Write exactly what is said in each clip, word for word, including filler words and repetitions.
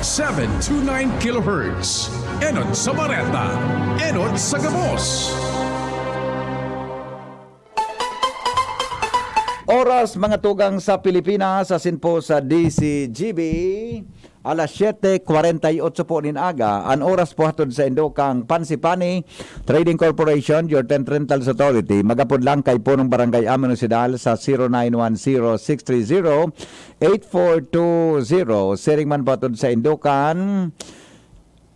Seven two nine kilohertz. Enot sa Bareta, enot sa gabos. Oras, mga tugang sa Pilipinas, asin po sa D C G B, alas siyete kwarenta y otso po nin aga. An oras po hatod sa indo kan Pansipani Trading Corporation, your tent rentals authority. Mag-apod lang kay Punong Barangay Amin Osidal sa zero nine one zero six three zero eight four two zero. Siring man po hatod sa indo kan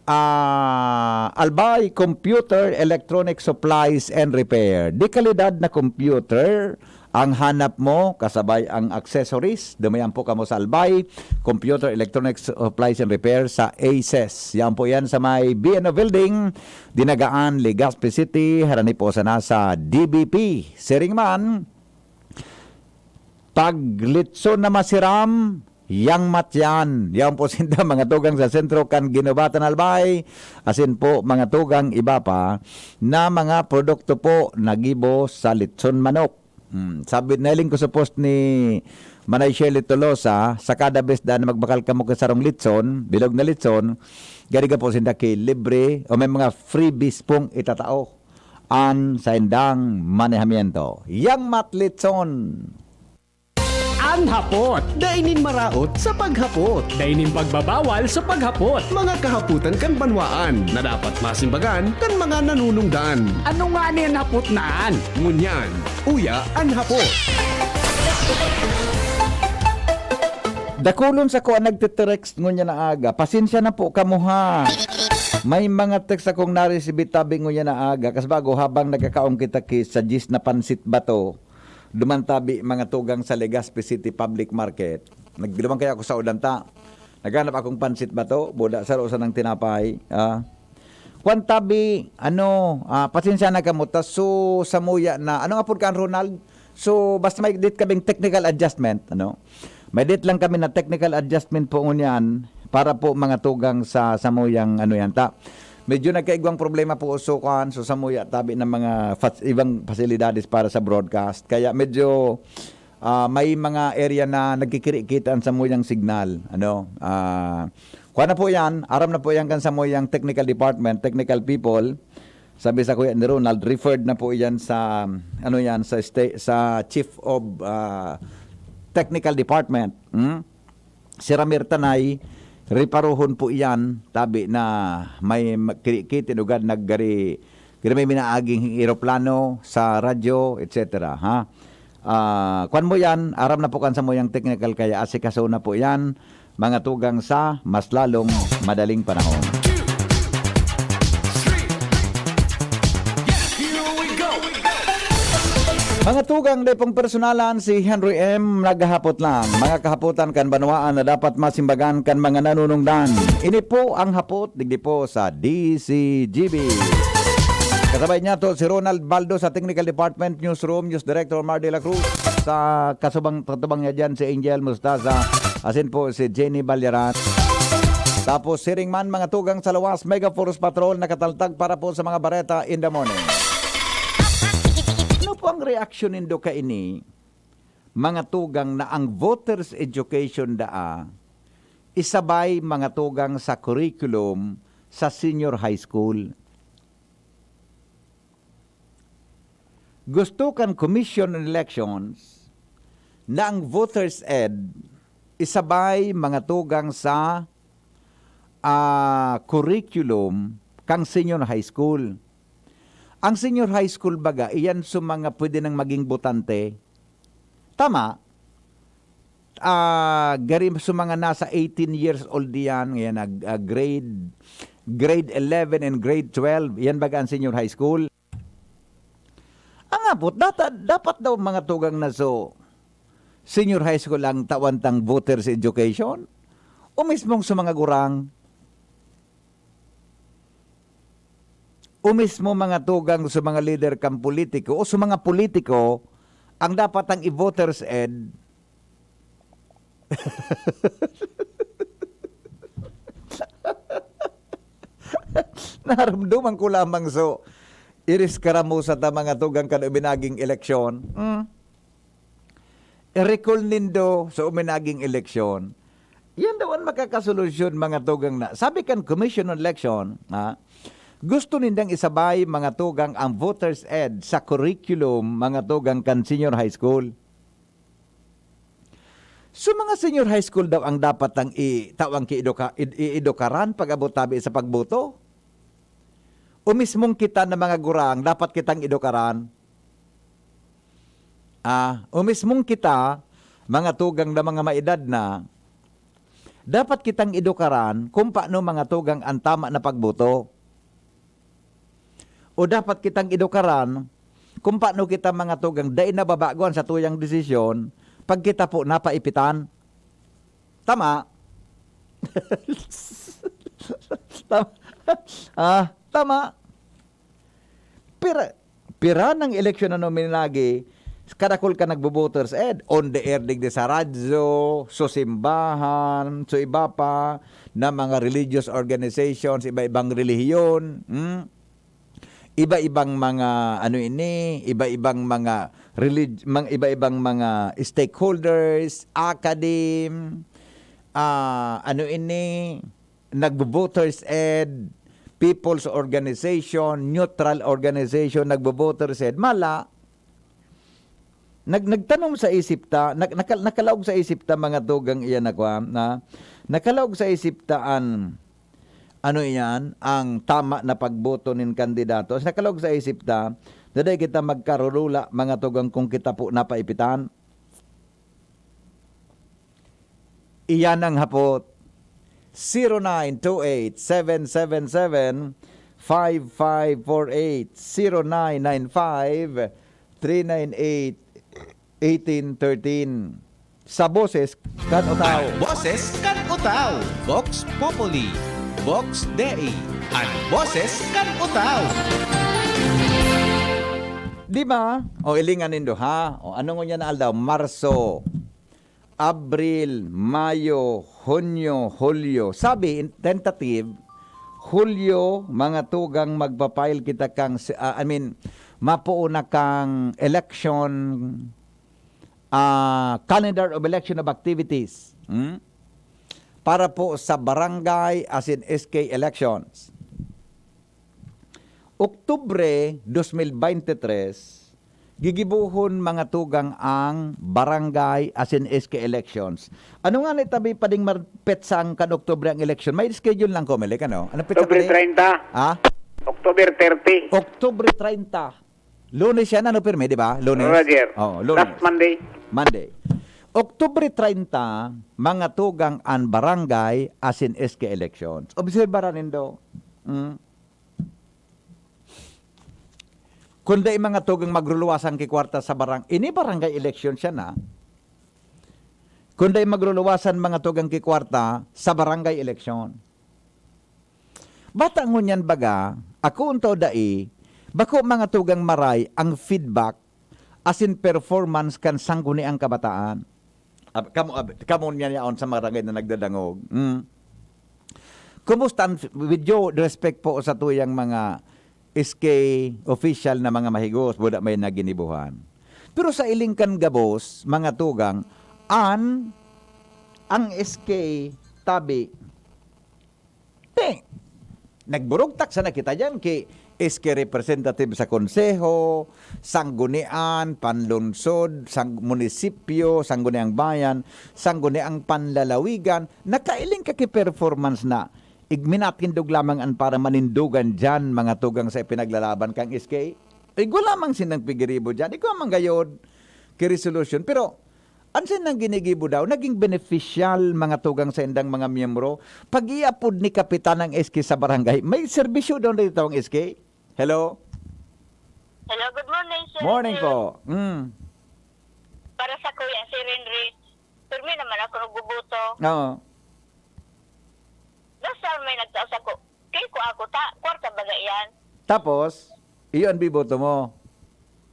ah, Albay Computer Electronic Supplies and Repair. De kalidad na computer ang hanap mo, kasabay ang accessories. Dumayan po kamo sa Albay Computer Electronic Supplies and Repair sa Aces. Yan po yan sa may B N O Building, Dinagaan, Legazpi City, harani po sana sa D B P. Siring man, pag litson na masiram, yang matyan. Yan po sinda, mga tugang, sa sentro kan Ginubatan, Albay. Asin po, mga tugang, iba pa na mga produkto po na gibo sa litson manok. Hmm, sabi, nailing ko sa post ni Manay Shirley Tolosa, sa kada bes daan na magbakal kamo ka sarong litson, bilog na litson, gari ka po sinda ki libre o may mga freebies pong itatao an saindang manehamiento. Yang matlitson! An hapot. Dai nin maraot sa paghapot. Dai nin pagbabawal sa paghapot. Mga kahapotan kan banwaan na dapat masimbagan kan mga nanunungdan. Ano ngani an hapot na an? Ngunyan, uya an hapot. Dakulon sa kuan nagtitext ngunyan na aga. Pasensya na po kamo ha. May mga text akong naresibi tabi ngunyan na aga. Kas bago, habang nagkakaon kita ki sa diyes na pansit bato, duman tabi mga tugang sa Legazpi City Public Market. Nagduman kaya ako sa Odanta. Naghanap akong pansit bato, buda, saro sanang tinapay. Ah. Kwan tabi, ano, ah, pasensya na kamo, ta so samuya na, ano nga pod kan, Ronald? So, basta may dit kaming technical adjustment, ano? May dit lang kami na technical adjustment po ngunyan para po mga tugang sa samuyang, ano yan, ta. Medyo nagkaigwang problema po so kwan, so samuya tabi ng mga fas- ibang pasilidades para sa broadcast. Kaya medyo ah, may mga area na nagkikirikita ang samuyang signal, ano? Ah, kuha na po yan, aram na po yan kan samuyang technical department, technical people. Sabi sa Kuya ni Ronald, referred na po yan sa, ano yan, sa, sta- sa Chief of ah, Technical Department. Hmm? Si Ramir Tanay, reparohon po iyan, tabi na may ma- kiri- kitinugad naggari, gari may minaaging eroplano sa radyo, et cetera. Ha? Ah, kwan mo yan, aram na po kan samuyang technical, kaya asikaso na po yan, mga tugang sa mas lalong madaling panahon. Mga tugang, dai pong personalan si Henry M. Naghahapot lang. Mga kahapotan kan banwaan na dapat masimbagan kan mga nanunungdan. Ini po ang hapot, digdi po sa D C G B. Kasabay niya to si Ronald Baldo sa Technical Department Newsroom, News Director Mar de la Cruz. Sa kasubang, katubang niya dyan si Angel Mostaza, asin po si Jenny Balyaran. Tapos siring man mga tugang sa luwas, Mega Force Patrol nakataltag para po sa mga bareta in the morning. Ano po ang reaksyon nindo kaini, mga tugang, na ang voters education daa isabay, mga tugang, sa curriculum sa senior high school? Gusto kan Commission on Elections na ang voters ed isabay, mga tugang, sa ah, curriculum kan senior high school. Ang senior high school baga, iyan sa mga pwede nang maging botante. Tama? Ah, gari sa mga nasa eighteen years old diyan, ngayon nag ah, grade grade eleven and grade twelve, yan baga ang senior high school. Ang abot, data, dapat daw mga tugang na so senior high school ang tawan tang voters education? O mismong sa mga gurang? O mismo mga tugang sa mga lider kang politiko o sa mga politiko ang dapat ang i-voters ed? Naramdaman ko lamang so iris karamusa ta mga tugang kan uminaging eleksyon. Hmm? I-recall nindo sa uminaging eleksyon, Yan daw ang makakasolusyon, mga tugang na. Sabi kan Commission on Election, ha, gusto nindang isabay, mga tugang, ang voters ed sa curriculum, mga tugang, kan senior high school. So, mga senior high school daw ang dapat ang i-, tao ang kiiduka-, id-, iidukaran pag-abot tabi sa pagboto? O mismong kita na mga gurang, dapat kitang idukaran? Ah, o mismong kita, mga tugang na mga maedad na, dapat kitang idukaran kung paano, mga tugang, ang tama na pagboto. O dapat kitang idukaran kung paano kita, mga tugang, dai nababagoan sa tuyang desisyon pag kita po napaipitan. Tama? Tama. Ah, tama. Pira, pira ng eleksyon na minagi, kadakul ka nagbo-voters ed, on the air digdi sa radyo, sa simbahan, sa iba pa na mga religious organizations, iba-ibang relihiyon, hmm? Iba-ibang mga, ano ini, iba-ibang mga relig-, mang-, iba-ibang mga stakeholders, academe, ah, ano ini, nagbo-voters ed, people's organization, neutral organization, nagbo-voters ed. Mala, nag-, nagtanom sa isip ta, nag-, nakal-, nakalaog sa isip ta, mga tugang iyan na kwa, na nakalaog sa isip ta an, ano iyan, ang tama na pagboto nin kandidato. Nakalaog sa isip ta, na dai kita magkarulula, mga tugang, kung kita po napaipitan. Iyan ang hapot. Zero nine two eight, seven seven seven, five five four eight, zero nine nine five, three nine eight, eighteen thirteen. Sa Boses kan Otao. Boses kan Otao. Vox Populi. Vox Dei. An Boses kan Otao. Di ba? O, ilingan nindo, ha? O, ano ngunyan na aldaw? Marso, Abril, Mayo, Hunyo, Hulyo. Sabi, in tentative, Hulyo, mga tugang, magpa-file kita kang, ah, I mean, mapoon na kang election, ah, calendar of election of activities. Hmm? Para po sa barangay as in S K elections. Oktubre dos mil bente tres, gigibohon, mga tugang, ang barangay as in S K elections. Ano nga ni tabi pa ding mar-, petsang kan Oktubre ang election? May schedule ng Comelec, ano? Ano petsa Oktubre pa ni? treinta. Ha? Oktubre thirty. Oktubre treinta. Lunes yan, ano, pirmi, di ba? Lunes. Roger. Oo, Lunes. Last Monday. Monday. Oktubre treinta, mga tugang, ang barangay as in S K elections. Obserbaran nindo. Mm. Kung dai, mga tugang, magruluwasan ki kwarta sa barang-, ini barangay election siya na. Kung dai magruluwasan, mga tugang, ki kwarta sa barangay election. Bata ngunyan baga, ako unta o dai, bako, mga tugang, maray ang feedback asin performance kan sangguniang kabataan. Ab-, kamo, ab-, kamo niya yaon sa barangay na nagdadangog. Mm. Kumusta ang f-, with due respect po sa tuyang mga S K official na mga mahigos, buda may naginibuhan. Pero sa iling kan gabos, mga tugang, an, ang S K tabi, Te, nagburugtak sana kita diyan ki S K representative sa konseho, sanggunian, panlungsod, sang-, munisipyo, sangguniang bayan, sangguniang panlalawigan, nakailing ka ki performance na. Igminatindog lamang an para manindogan diyan, mga tugang sa ipinaglalaban kang S K. Igwa lamang sinang pigiribo diyan. Igwa man gayod ki resolution. Pero, An saindang ginigibo daw, naging benepisyal, mga tugang, saindang mga miyembro. Pag-iapod ni Kapitan ang S K sa barangay, may serbisyo daw na dito ang S K. Hello? Hello, good morning, Sir Morning Jun. po. Mm. Para sa kuya, si Renry, pirmi naman ako nagbubuto. Oo. Basta may nagtao sa ko, kay ko ako ta, kwarta baga yan. Tapos, iyo an biboto mo?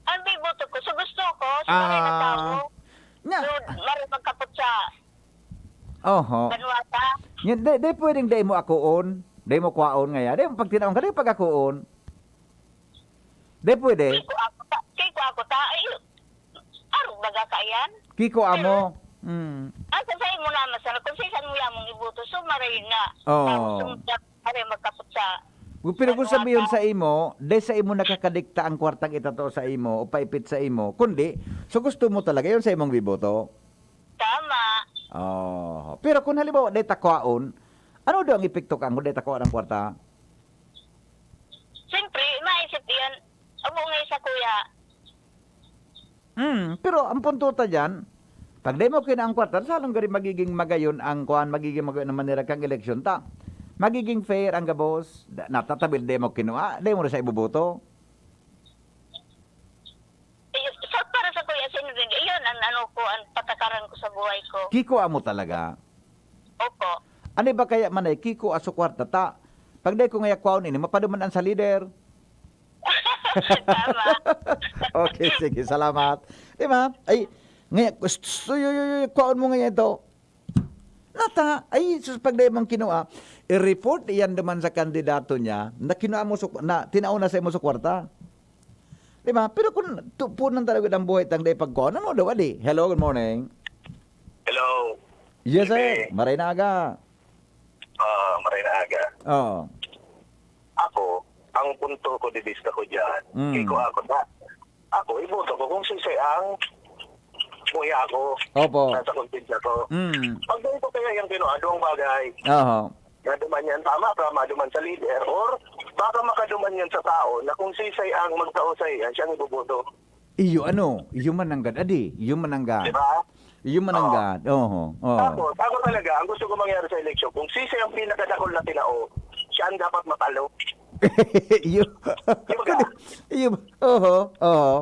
Ang biboto ko, sa gusto ko, sa mga Ah. natawo. Nga. So, maro magkapot sa Oho. banwata. Nya, di, di pwedeng dai mo akoon, dai mo kwaon ngaya, dai mo pagtinaon ka, dai pag-akoon. Dai pwede. Kiko ako ta, kiko ako ta, ay, arog baga ka yan. Kiko amo. Mm. Asa sa imo naman sana, kung sisan mo yamong iboto, so maray na. Oo. Tapos yung maray magkapot sa... Pero kung ano sabihin ata? Sa imo, dai sa imo nakakadikta ang kwartang itatao sa imo o paipit sa imo, kundi, so gusto mo talaga yun sa imong biboto. Tama. Oh, pero kung halimbawa, dai ta kwaon, ano daw ang epekto kan kung dai ta kwaon ang kwarta? Siyempre, maisip yan. Amo nga isa, kuya. Hmm, pero ang punto ta dyan, pag dai mo kina ang kwarta, lalong gari magiging magayon ang kuan, magiging magayon ang manera kang eleksyon ta. Magiging fair ang gabos. Da- Natatabil, dai mo kinua, dai mo rin sa ibuboto. Ayun, sa, para sa kuya, sino din? Iyon ang ano ko, ang patakaran ko sa buhay ko. Kikua mo talaga. Opo. Ano ba kaya man ay kikua sa kwarta ta? Pag dai ko ngaya kwaon ini, mapaduman an sa leader. Tama. Okay, sige, salamat. Di ba? Ay, ngaya, gusto, kwaon mo ngaya ito. Nata, ay, sus, pag dai mong kinua, i-report iyan duman sa kandidato niya, na kinua mo sa, na, tinao na sa imo sa kwarta. Di ba? Pero kung tupunan talaga ang buhay tang dai pagkuha, ano daw, adi? Hello, good morning. Hello. Yes, sir. Sige. Maray na aga. Ah, maray na aga. Oo. Ako, ang punto ko, didista ko dyan. Mm. Kiko ako na. Ako, iboto ko kung sisay ang muya ako. Opo. Nasa konsensya ko. Mm. Pag ganito kaya yung kinuha, duwang bagay. Oho. Maduman yan, tama, para maduman sa leader. Or baka makaduman yan sa tao na kung sisay ang magtao sa iya, siya ang iboboto. Iyo ano, iyo mananggad adi, iyo mananggad. Di ba? Iyo mananggad. Oho. Oh. Tapos, ako talaga, ang gusto ko mangyari sa eleksyon, kung sisay ang pinakadakol na tinao, siya ang dapat matalo. iyo. Di ba? Iyo. Oho. Oho.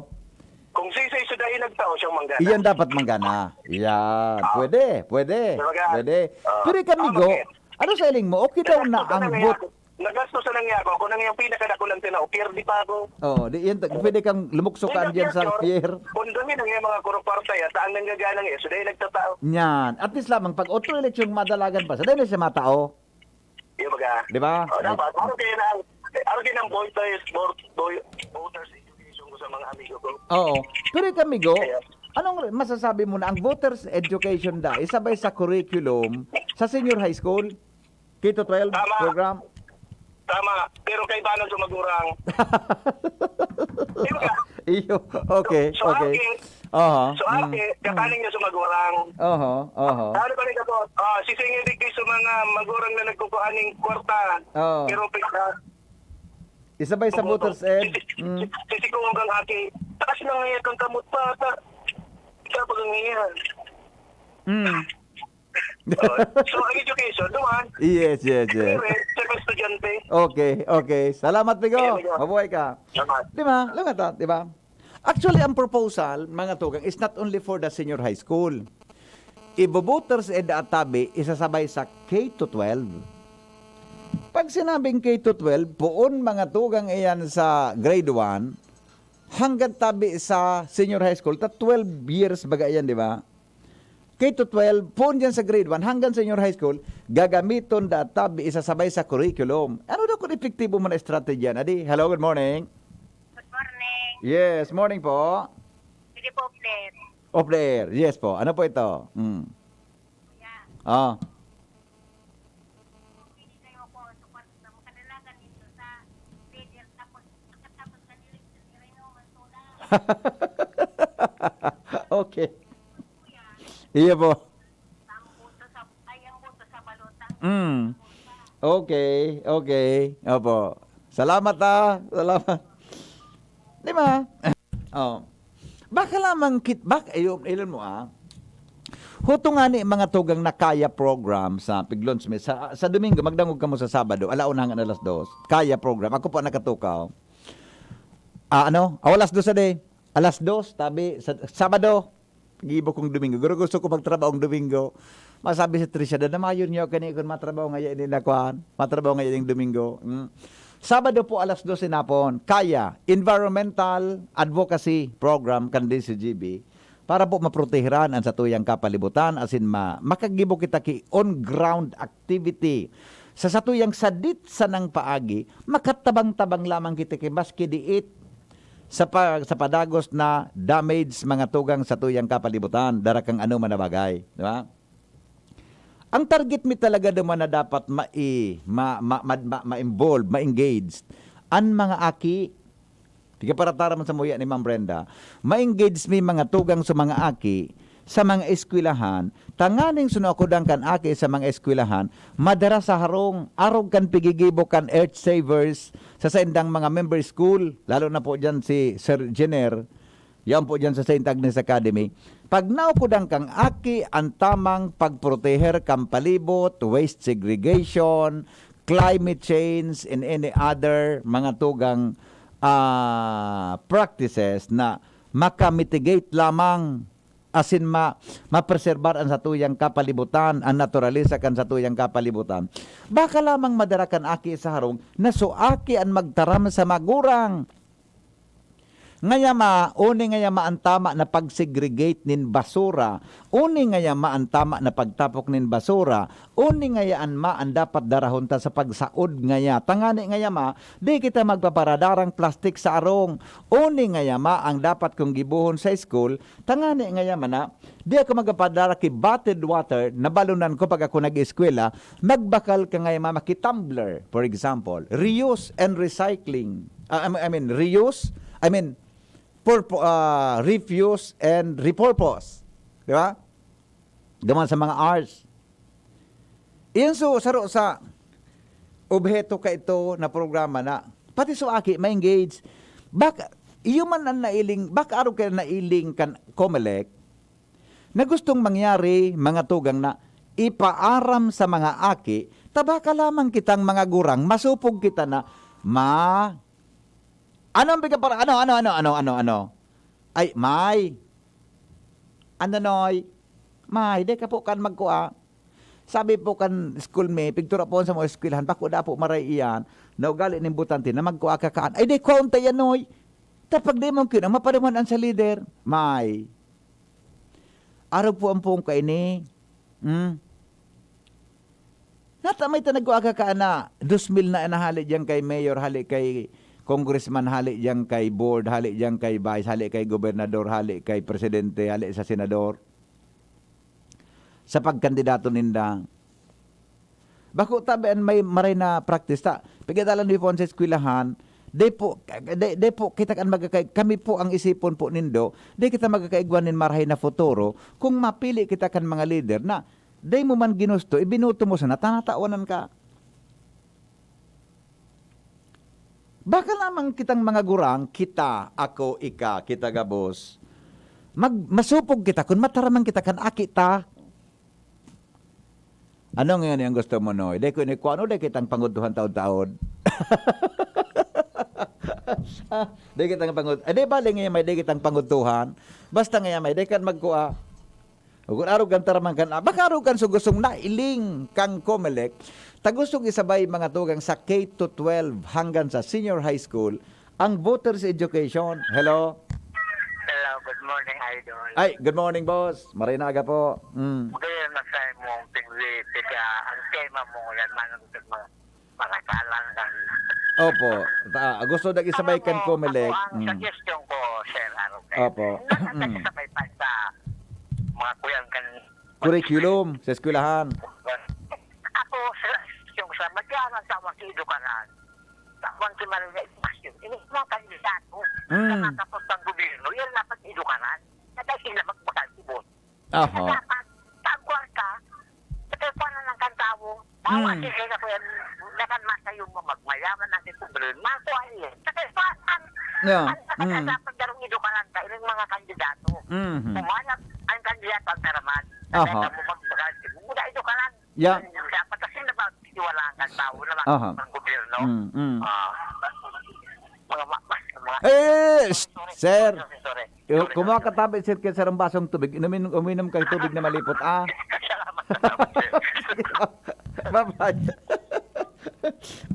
Kung sisay sudahin nagtao, siyang manggana. Iyan dapat manggana. Yan. Pwede, pwede. Talaga. Pwede. Ah, Pero kami tama, go, sir. Ano sa hiling mo? Okay daw na ang vote. Nagasto na nga ako. Ako na nga yung pinakadakol ang tinao, pierde pa ako. Oh, di yan, pwede kang lumukso ka Hindi, dyan sa sir. pier. Kung doon yun, ang mga kuruparte, at ang nanggagana nga, so dahil nagtatao. Yan. At least lamang, pag otro eleksyon, madalagan pa. Sa dahil na siya matao. Di ba ka? Di ba? O, dapat. Ano kaya na, ano kaya ng voters, vote, vote, voters education ko sa mga amigo ko? Oo. Pero kami go, Kaya- anong masasabi mo na ang voters education da, isabay sa curriculum, sa senior high school, K to twelve Tama. program? Tama, pero kaibanan sa magurang. Di ba? Iyo. Okay, So, okay. akin, Aha. so, Mm. akin, kakanin niya sa magurang. Aha, aha. Ano ba rin ako? Ah, si Singing Digdi sa mga magurang na nagkukuha ng kwarta. Oo. Pero pagka, Isabay sa voters ed. Mm. Sisikungan kang aki. Taas na ngayon kang kamot pa. Ta, ikaw pag ngayon. Mm. Oh, so, ang education, duman. Yes, yes, yes. Pero, sa mga estudyante. Okay, okay. Salamat, Pigo. Ayan, Pigo. Mabuhay ka. Salamat. Di ba? Lumata, di ba? Actually, ang proposal, mga tugang, is not only for the senior high school. Ibo-voters ed at tabi, isasabay sa K to twelve. Pag sinabing K to twelve, poon mga tugang iyan sa grade one, hanggang tabi sa senior high school, ta twelve years baga iyan, di ba? K to twelve, poon dyan sa grade one hanggang senior high school, gagamiton da at tabi isasabay sa curriculum. Ano daw kung epektibo man na estrategiya na di? Hello, good morning. Good morning. Yes, morning po. Sige po, Fred. Off the air. Yes po. Ano po ito? Mm. Kuya, Ah. pili kayo po sa kwarto. Makadalagan dito sa leader. Tapos, pagkatapos ng election ni Reno Mansola, Okay. Iya po. ang boto sa, ay, ang boto sa balota. Mm. Okay, okay. Opo. Salamat, ah. Salamat. Di ba? Oh. Baka lamang kit, bak, ayun, ilan mo, ah? Huto nga ni mga tugang na Kaya program sa Piglon Smith. Sa, sa Domingo, magdangog kamo sa Sabado. Alauna hanggang alas dos. Kaya program. Ako po ang nakatukaw. Ah, ano? Oh, alas dos sa day. Alas dos, tabi, sa, Sabado. Gibo kong Domingo. Guro gusto ko magtrabaho ang Domingo. Masabi si Tricia, "Dada, mayon niyo kani kun matrabaho ngaya ini na kuan. Matrabaho ngaya ning Domingo." Mm. Sabado po, alas dos hinapon. Kaya, Environmental Advocacy Program kan D C G B para po maprotehiran ang satuyang kapalibutan, asin ma-, makagibo kita ki on-ground activity. Sa satuyang sadit sanang paagi, makatabang-tabang lamang kita ki maski diit sa pa-, sa padagos na damage, mga tugang, sa tuyang kapalibutan, dara kang anoman na bagay, di ba? Ang target mi talaga naman na dapat mai-, ma-, ma-, ma-, ma-, ma-involve, ma-engage an mga aki. Sige, para tara man sa muya ni Ma'am Brenda, ma-engage mi, mga tugang, sa mga aki sa mga eskwelahan, tanganing suno ako dan kan aki sa mga eskwelahan, madara sa harong, arog kan pigigibo kan Earth Savers sa saindang mga member school, lalo na po dyan si Sir Jenner, yan po dyan sa Saint Agnes Academy. Pag naukodan kang aki, ang tamang pagproteher kan palibot, waste segregation, climate change, and any other mga tugang, ah, practices na maka-mitigate lamang, asin ma-, mapreserbar an satuyang kapalibutan, an naturalesa kan satuyang kapalibutan. Baka lamang madara kan aki sa harong na so aki an magtaram sa magurang. Ngaya ma, uni ngaya ma an tama na pag-segregate nin basura, uni ngaya ma an tama na pagtapok nin basura, uni ngaya an ma an dapat darahon ta sa pagsaod ngaya. Tangani ngaya ma, di kita magpaparadarang plastik sa arong. Uni ngaya ma ang dapat kong gibohon sa school, tangani ngaya ma na, di ako magpapadara ki bottled water na balonan ko pag ako nag-eskwela, magbakal ka ngaya ma ki tumbler, for example. Reuse and recycling. Ah, I mean, I mean, reuse, I mean, purpo-, ah, refuse and repurpose. Di ba? Duman sa mga arts. Iyan so, saro sa obheto ka ito na programa na pati so aki ma-engage. Baka, iyo man ang nailing, baka arog kaya nailing kan Comelec na gustong mangyari, mga tugang, na ipaaram sa mga aki, ta baka lamang kitang mga gurang, masupog kita na ma-, ano ang piga-, para, ano, ano, ano, ano, ano, ano? Ay, may. Ano, Noy? May, di ka po kan magkua. Sabi po kan school mi, pigtura po sa mga eskwelahan, bako da po maray iyan, na ugali nin butante na magkua ka kaan. Ay, di, kwaon ta yan, Noy. Tapag di mo kinang mapaduman an sa leader. May. Arog po ang pungka ini. Hmm? Nata may ta nagkuaga ka na dos mil na, na hali diyan kay mayor, hali kay congressman, hali diyan kay board, hali diyan kay vice, hali kay gobernador, hali kay presidente, hali sa senador. Sa pagkandidato ninda. Bako tabi an may maray na practice ta. Pagkadalan mi po sa eskwelahan, di po, di, di po kita kan magkakaig-, kami po ang isipon po nindo, di kita magkakaigwa nin marahay na futuro kung mapili kita kan mga lider na di mo man ginusto, ibinoto mo sana, ta natawanan ka. Baka lamang kitang mga gurang, kita, ako, ika, kita gabos, mag-, masupog kita kun mataraman kita kan aki ta. Ano ngayon yung gusto mo, Noy? Di ko ini kuwan o di kitang pangutuhan taod-taod? Ah, di kitang pangut-, eh, di bali ngayon may di kitang pangutuhan. Basta ngayon may di kan magkua. Ug kun arog kan taraman kan, ah, baka arog kan sugusong nailing kang Comelec, ta gustong isabay mga tugang sa K to twelve hanggang sa senior high school, ang voters education. Hello? Hello, good morning, Idol. Ay, good morning, boss. Maray na aga po. Mm. Magayon na sa imong pigli, tiga, ang tema mo, yan, manang sa mga, mga kalangan. Opo. Ta-, gusto na isabay kan Comelec. Ako, ang Mm. suggestion ko, Sir Arog, Opo. Nasa Mm. sabay pa sa mga kuyang kan Curriculum sa eskwelahan. Ako, sa, yung sa, magkano ang tawag sa edukaran? Tawag sa mga edukasyon. Ini mga kandidato. Mm. Sa mga kapos ng gobyerno, yan dapat edukaran. Na dahil sila magbakal si boss. Aha. Dapat, tagwar ka, sa kaya pa na ng kantawo. Bawa Mm. sige na po yan, nakan masa yung mga magmayaman natin sa problema. So, ayun. Sa kaya pa, ang, Yeah. ang, ang Mm. dapat darong edukaran ka, yung mga kandidato. Mhm. Kumanap ang kandidato ang karaman. Aha. Kaya mo magbakal, muna edukaran. Yeah. Dapat kasi napagtiwala ang kantawo na Aha. mga gobyerno. Mm, mm. Ah, mga ma-, mas, mga Eh, sorry, sir. Sorry, sorry. Yo, Sorry, kumuha sorry, ka sorry. tabi, sir, kay sarong basong tubig. Inumin, uminom kang tubig na malipot, ah. Salamat, salamat, sir. Sige po. Bye-bye.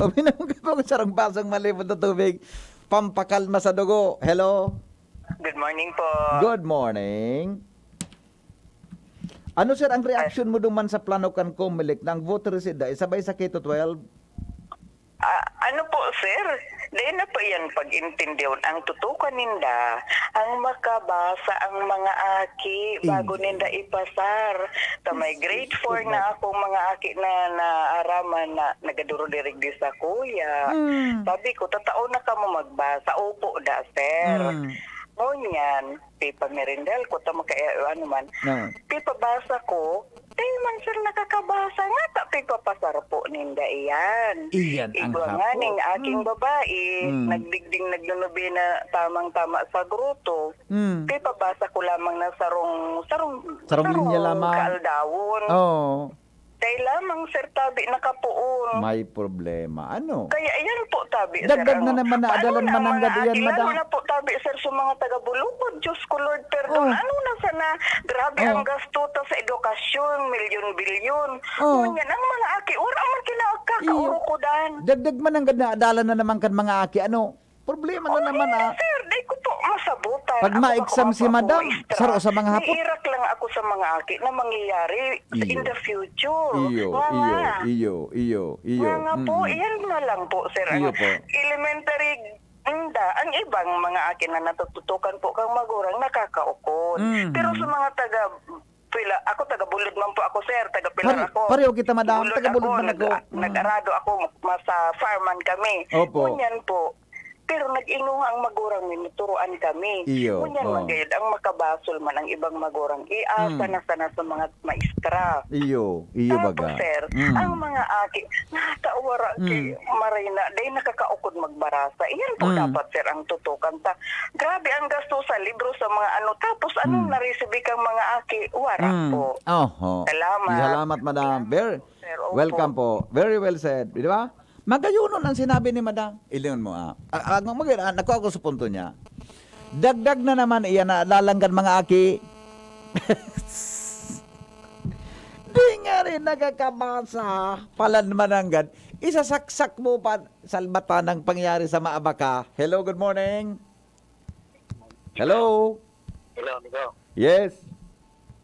Uminom ka po ng sarong basong malipot na tubig. Pampakalma sa dugo. Hello? Good morning po. Good morning. Ano, sir, ang reaksyon mo duman sa plano kan Comelec na ang voter resid ay sabay sa K to twelve? Ah, ano po, sir. Dai na po iyan pag-intindihon. Ang tutukan ninda, ang makabasa ang mga aki bago ninda ipasar. Ta may grade four na akong mga aki na naaraman na nagaduro dirigdi sa kuya. Mm. Sabi ko, "Tatao na kamo magbasa?" "Opo da, sir." Mm. Ngunyan, pipamerindal ko, ta maka-, ano man. No. Pipabasa ko, di man sila nakakabasa nga, ta pipapasar po ninda iyan. Iyan ang Igwa nga hapo. ning aking Mm. babae, Mm. nagdigding nagnonobena tamang-tama sa groto. Mm. Pipabasa ko lamang na sarong, sarong, Sarong sarong linya lamang. kaaldawon. Oo. Kaya lamang, sir, tabi nakapoon. May problema. Ano? Kaya yan po, tabi, sir, Dagdag na ang naman na paano adalan na ang mananggad mga iyan, aki, madam? lalo na po, tabi, sir, sa mga taga-Bulukod. Diyos ko, Lord, perdon. Oh. Ano na sana? Grabe Oh. ang gasto ta sa edukasyon, milyon-bilyon. Oh. Ngunyan, ang mga aki, wala man kinakakaurukodan. Iyo. Dagdag mananggad na adalan na naman kan mga aki, ano? Problema na Oh, naman, hindi, ah. sir. Di ko po masabutan. Pag Ako ma-exam ako si madam, maestra. saro sa mga hapot. Naiirak lang ako sa mga aki na mangyayari Iyo. in the future. Iyo, Nga iyo, nga. iyo, iyo, iyo. Nga nga po, Mm-mm. iyan na lang po, sir. Iyo Ang po. elementary, inda, ang ibang mga aki na natututukan po kang magurang, nakakaukod. Mm. Pero sa mga taga Pila, ako taga Bulod man po ako, sir. Taga Pilar Pare-, ako. pareho kita, madam. Bulod Taga Bulod ako, man nag-, ako. Mm. nag-arado ako, mas, sa farm man kami. Opo. Ngunyan po. Pero nag-ingon ang magurang mi, naturoan kami. Iyo, Ngunyan oo. man gayud, ang makabasol man ang ibang magurang, iasa Mm. na sana sa mga maestra. Iyo, iyo Tapos, baga. sir, Mm. ang mga aki, natawara Mm. ki, maray na, day nakakaukod magbarasa. Iyan po Mm. dapat, sir, ang tutukan ta. Grabe ang gasto sa libro sa mga ano. Tapos, anong Mm. naresibi kang mga aki? Wara Mm. po. Oho. Salamat. Salamat, madam. Very Sir, opo. welcome po. Very well said. Di ba? Magayonon ang sinabi ni madam. Ilingon mo, ah. Ah, ah, mag-, ah, nakuha ko sa punto niya. Dagdag na naman iyan na lalanggan mga aki. Di nga rin nakakabasa. Palan mananggad. Isasaksak mo pa. Salbatan ang pangyayari sa Maabaka. Hello, good morning. Hello? Hello, amigo. Yes.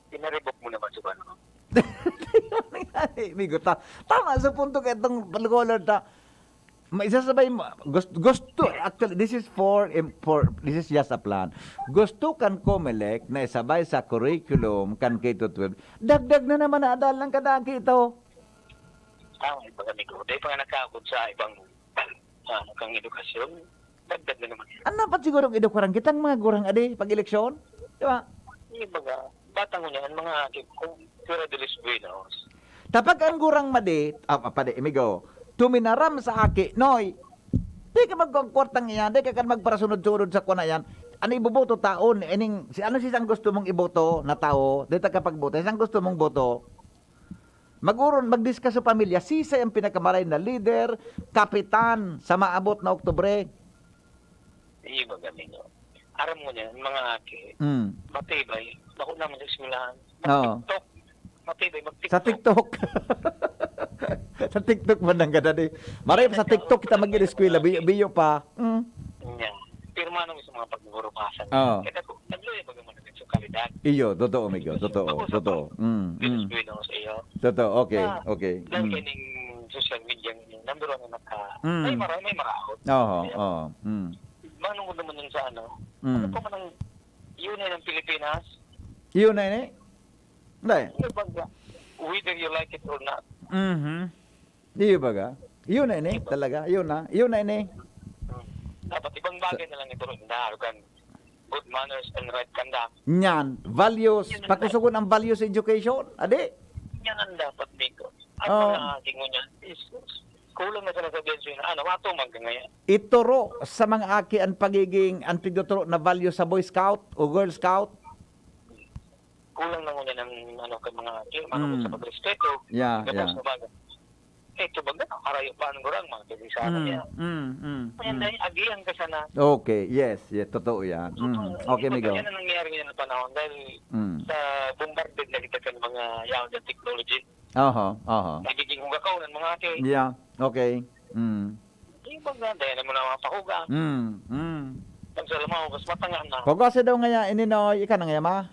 Pinaribok mo naman si Bano. Amigo, ta-, tama sa punto kaya itong caller ta. Maisasabay mo, gust-, gusto, actually, this is for, im-, for, this is just a plan. Gusto kan Comelec na isabay sa curriculum kan K to twelve. Dagdag na naman na adal ng kadaki ito. Tama, iba kami ko. Dahil pa nga nakaabot sa ibang, ah, kang edukasyon, dagdag na naman. Ano pa siguro ang edukaran kitang mga gurang adi pag-eleksyon? Di ba? Yung mga bata mo niyan, mga aki, kung pura de los buenos. Tapag ang gurang madi, ah, padi, imigo, tuminaram sa aki, Noy, di ka magkwartang iyan, di ka kan magparasunod-sunod sa kuna yan. Ano iboboto taon? Ining, si, ano si isang gusto mong iboto na tao? Di ta kapagboto, isang gusto mong boto? Mag-uron, mag-discuss sa pamilya, sisay ang pinakamaray na leader, kapitan, sa maabot na Oktubre. Iyo, magaling, no? Aram mo niyan, mga aki, Mm. matibay, bako naman sa eskwelahan. Oo. Mag-TikTok. Matibay, mag-TikTok. Sa TikTok. Sa TikTok man ang ganda, di. Maray, sa TikTok kita mag-eskwela, biyo, biyo pa. Mm. Yan. Pirma nung sa mga pagbuburukasan. Oo. Kaya ko, nagluya ba naman ang kalidad? Iyo, totoo, amigo. Totoo, Ako sa totoo. pag-, Mm, Pinos, mm. Pinos, iyo. Totoo, okay, Ah, okay. Dahil Mm. kaning social media, number one na naka-, Mm. may mara-, may maraot. Oo, Kaya, oo. Mm. manong ko naman yun sa ano, Mm. ano pa man ang yun eh ng Pilipinas? Yun na yun eh. Hindi. Ano ba nga? Whether you like it or not. Mhm. Iyo baga? Iyo na ini, talaga. Iyo na. Iyo na ini. Hmm. Dapat ibang bagay Sa na lang ituro na, kan good manners and right conduct. Nyan, values. Yun ang Pakusugon ang values education. Adi? Yan ang dapat dito. Ang Oh. mga aki ngunyan is kulang na sa nasabihan siya na, ano, matuman ka ngayon. Ituro sa mga aki ang pagiging, ang pigtuturo na values sa Boy Scout o Girl Scout. Kulang na ngunyan ang, ano, kay mga aki, mga Mm. sa pagrespeto. Yeah, Tapos yeah. na baga. Eh, ito baga, karayo pa ang gurang, mga kaibigan Mm, niya. mm, mm, Ayan, mm. dahil agihan ka sana. Okay, yes, yes, totoo yan. Totoo. Mm, okay, Ito amigo. yan ang nangyayari ngayon ng panahon dahil Mm. sa bombarded na kita sa mga yaon ng technology. Oho, oho. Nagiging hugakaw ng mga aki. Yeah, okay. Mm. Yung pag dahil mo na mga pahuga. Mm, mm. Pag sa lamaw, mas matanga na. Pagwasa daw nga yan, ininoy, ika na nga, ma?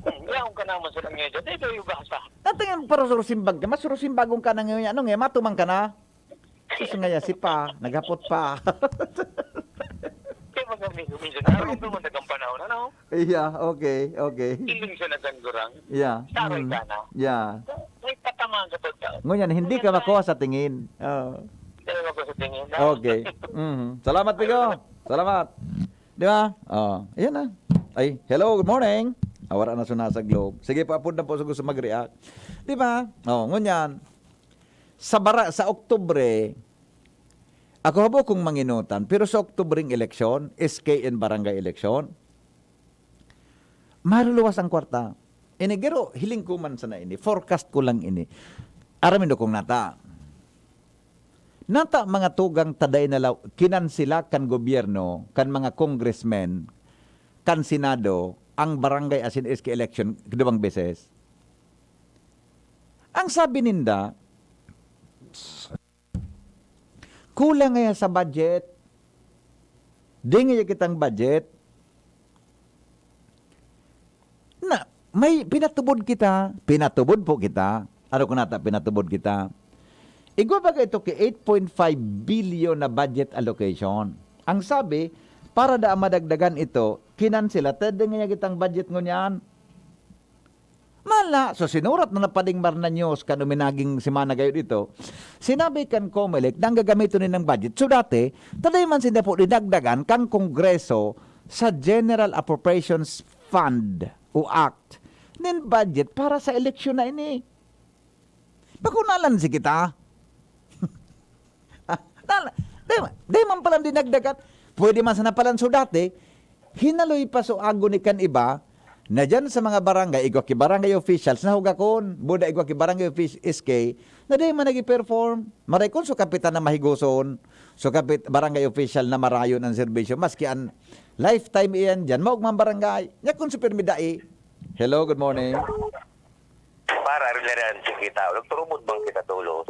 Hmm, yaon ka naman sa ngayon dyan. Ito yung gasa. Natingin, pero surusimbag ka. Mas surusimbagong ka na ngayon. Ano nga, matuman ka na? Sus, ngaya si pa, naghapot pa. Kaya baga medyo, medyo naramdaman na kang panahon, ano? Yeah, okay, okay. Feeling siya na gandurang. Yeah. Saray Mm. ka na. Yeah. May patamaan ka pagka- Ngunyan, hindi ka Ngunyan, makuha sa tingin. Oo. Hindi ka makuha sa tingin, no? Okay. Mhm. Salamat, Pigo. Salamat. Di ba? Oh, ayan na. Ay, hello, good morning. Ah, wala na sunasag loob. Sige, paapod na po sa gusto mag-react. Di ba? Oh, ngunyan, sa bara-, sa Oktubre, ako habo kong manginutan, pero sa Oktubreng eleksyon, S K N barangay eleksyon, maruluwas ang kwarta. Ini, garo, hiling ko man sana ini, forecast ko lang ini. Aram nindo kung nata. Nata mga tugang taday na law-, kinansela kan gobyerno, kan mga congressmen, kan Senado, ang barangay asin S K election, duwang beses. Ang sabi ninda, kulang ngaya sa budget. Di ngaya kitang budget. Na, may pinatubod kita. Pinatubod po kita. Ano ko nata, pinatubod kita. Igwa baga ito ki eight point five billion na budget allocation. Ang sabi, para da madagdagan ito, kinansela, tede ngaya kitang budget ngunyan. Mala, so sinurat na napading Marna News kan uminaging semana gayod ito, sinabi kan Comelec na ang gagamiton nilang budget. So dati, taday man sinda po dinagdagan kan Kongreso sa General Appropriations Fund o Act nin budget para sa eleksyon na ini. Pakunalan si kita. Ah, nala-, di, di man palan dinagdagan. Pwede man sana palan so dati, hinaloy pa so agoni kan iba, na dyan sa mga barangay, igwa ki barangay officials, na hugakon, buda igwa ki barangay offic-, S K, na di man nag-perform. Maray kun so kapitan na mahigoson, so kapit-, barangay official na marayon ang serbisyo, maski an lifetime iyan dyan, maogmang barangay. Nya kun so pirmi dai. Hello, good morning. Para rin na rin si kita. Nagturubod bang kita tulos?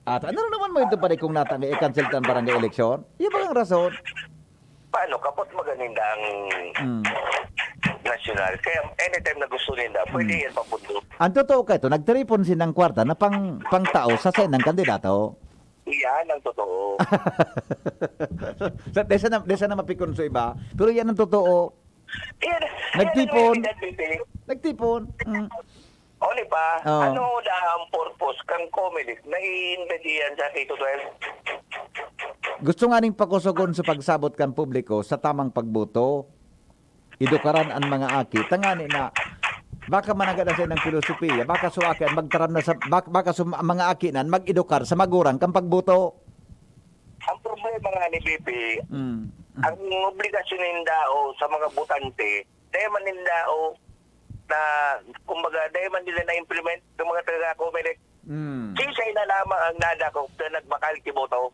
At ano naman mo ito, pare, kung natang i-cancel tan barangay eleksyon? Iya bang ang rason? Paano? Kapot ba ganinda ang Hmm. nasyonal? Kaya anytime na gusto ninda, pwede Hmm. yan papundo. Ang totoo ka ito, nagtiripon sinang kwarta na pang, pang tao sa sainang kandidato. Iyan ang totoo. Sa, desa na, desa na mapikon sa iba. Pero yan ang totoo. Yan, Nagtipon. yan ang realidad, Bibi. Nagtipon. Mm. O, di ba? Oo. Ano na ang purpose kang Comelec na i-invade iyan sa K to twelve? Gusto nga ning pakusogon sa pagsabot kan publiko sa tamang pagboto. Edukaran an mga aki. Tangani na, baka managad ang saindang filosofiya, baka so aki an magtaram na sa, bak-, baka so mga aki nan mag-edukar sa magurang kan pagboto. Ang problema nga ni Bibi, Mm. ang obligasyon ninda o sa mga botante, dahil man ninda o na, kumbaga, dahil man nila na-implement ng mga taga-Comelec, Mm. siisay na lamang ang nadakop na nagbakal ki boto?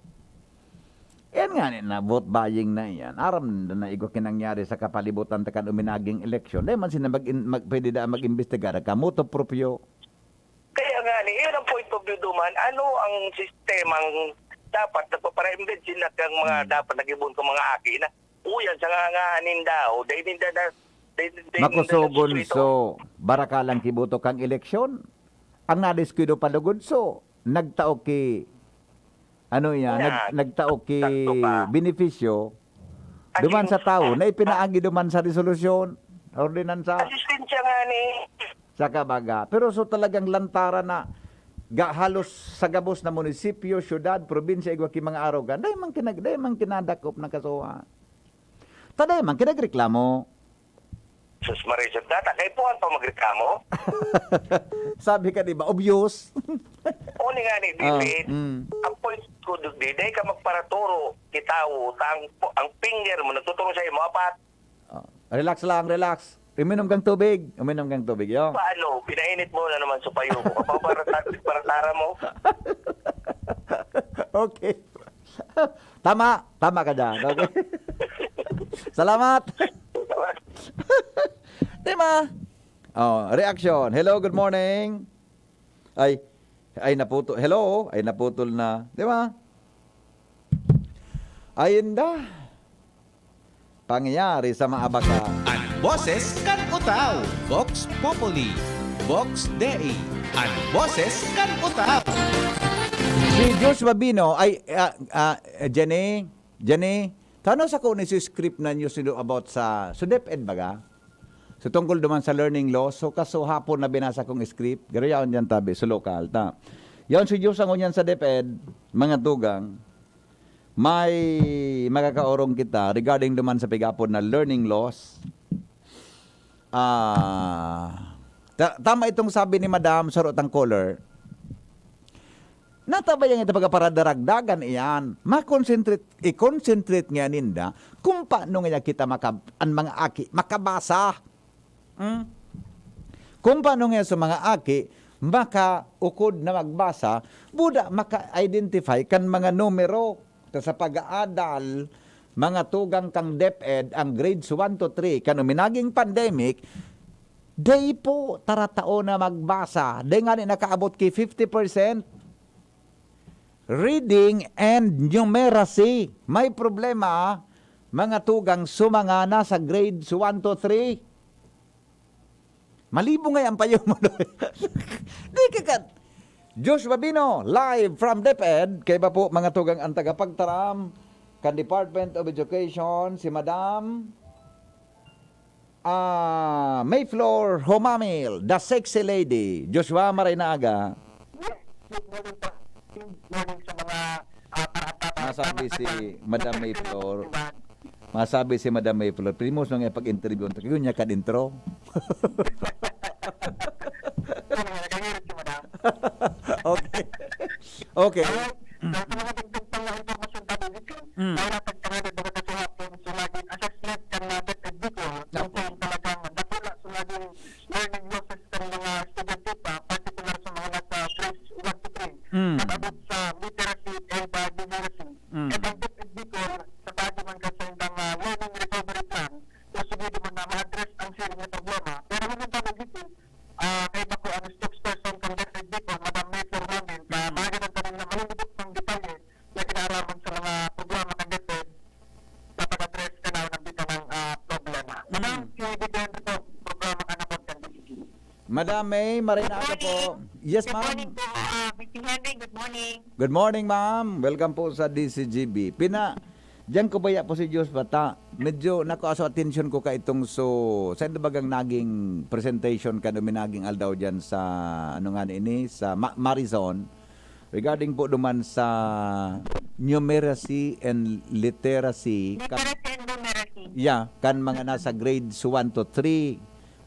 Yan nga ni na, vote buying na yan. Aram na na igwa ki nangyari sa kapalibutan ta kan uminaging eleksyon. Dahil man sila mag-in-, mag-, pwede da mag-imbestigar ka, motu proprio. Kaya nga ni, yun ang point of view duman. Ano ang sistemang dapat nagpapara-embed sila kang mga Hmm. dapat nag-ibon kang mga aki na uyan sa nga, nga ninda, o dahil ninda na, dahil, dahil ninda Makusogon nasusuito. So, barakalang kiboto kang eleksyon, ang nadiskuido palugod so, nagtao ki, ano yan, nag-, Yan. nagtao ki Sakto ka. benepisyo, Ang duman sa tao, na ipinaagi duman sa resolusyon, ordinansa. Asistensya nga ni. Saka baga. Pero so talagang lantaran na ga-, halos sa gabos na munisipyo, syudad, probinsya, igwa ki mga arogan, dai man kinag-, dai man kinadakop na kasuhan. Ta dai man kinagreklamo. Sus, Marisol, data, kay puwan pa magreklamo? Sabi ka, di ba? Obvious. O, ni nga ni, Ah, David, mm. ang point ko, di, di ka magparaturo, kitawo, ta ang, ang finger mo, nagtuturo sa imo, apat. Ah, relax lang, relax. Uminom kang tubig. Uminom kang tubig, yo. Paano? Pinainit mo na naman sa payo ko. Kapag para, para tara mo. Okay. Tama. Tama ka dyan. Okay. Salamat. Di ba? Oh, reaction. Hello, good morning. Ay, ay, naputol. Hello? Ay, naputol na. Di ba? Ayun da. Pangyayari sa maabakan. An boses kan Utao, Vox Populi, Vox Dei, an boses kan Utao. Si Josh Babino, ay, ah, ah, Jenny, Jenny, tano sa ko ni si script na niyo sindo about sa, sa DepEd baga? So, tungkol duman sa learning loss, so, kaso hapon na binasa kong script, garo yaon dyan tabi, sa lokal, ta. Yaon si Josh ang unyan sa DepEd, mga tugang, may makakaorong kita regarding duman sa pigapod na learning loss. Ah, ta-, tama itong sabi ni Madam, saro tang caller. Natabayang ito pagkaparadaragdagan iyan. Ma-concentrate, i-concentrate nga ninda kung paano nga kita maka-, an mga aki makabasa. Hmm? Kung paano nga sa mga aki makaukod na magbasa, buda maka-identify kan mga numero. Ta sa pag-aadal, mga tugang kan DepEd, ang grades one to three, kan uminaging pandemic, dai po taratao na magbasa. Dai ngani nakaabot ki fifty percent. Reading and numeracy. May problema, mga tugang, sa mga nasa grades one to three. Malibong ngay ang payo mo, Doy. Di ka ka-, Josh Babino, live from DepEd. Kaiba po, mga tugang, ang tagapagtaram kan Department of Education, si Madam, ah, Mayflor Humamil, the sexy lady. Joshua, maray na aga. Yes, good morning po. Good morning sa mga, ah, para-, para-, Masabi para-, si para-, Madam para-, Mayflor. Masabi si Madam Mayflor, "Primos nung ipag-interview, yun niya kan intro." Ano nga, naghangirit si Madam? Okay. Okay. Alright. So, sa mga dagdag pang mga impormasyon tabi, ito, Mm. nahirapan ka na, di ba, kasi hapon, so, naging assessment kan, ah, DepEd Bicol, Apo. Kung saan talagang natula, so, naging learning losses kan mga estudyante pa, particular sa mga nasa grades one to three. Mm. Nag-abot sa literacy and, ah, numeracy. Mm. At ang DepEd Bicol, sa kaagi man kan saindang, ah, learning recovery plan, posible man na ma-address ang siring na problema. Pero huli pa na dito, ah, kay bako ang spokesperson kan DepEd Bicol, Madam May Fernandez, sa Mm. mga ganang tanin na malulubot ng detalye na kinaaraman sa mga programa kan DepEd sa pag-address kan naunang bitaw ng, ah, problema. Madam, Mm. si Vivian Ricon, programa kan Abot kan D C G. Madam May, maray na aga po. Good morning. Yes, Good ma'am. morning po, ah, V P Henry. Good morning. Good morning, ma'am. Welcome po sa D C G B. Pina-, diyan ko baya po si Diyos Bata. Medyo nakuha sa atensyon ko ka itong so, sa bagang naging presentation kan uminaging aldaw diyan sa, ano nga ini, sa Ma-, Marizon. Regarding po duman sa numeracy and literacy, kan Literacy and numeracy. Yeah, kan mga nasa grades one to three.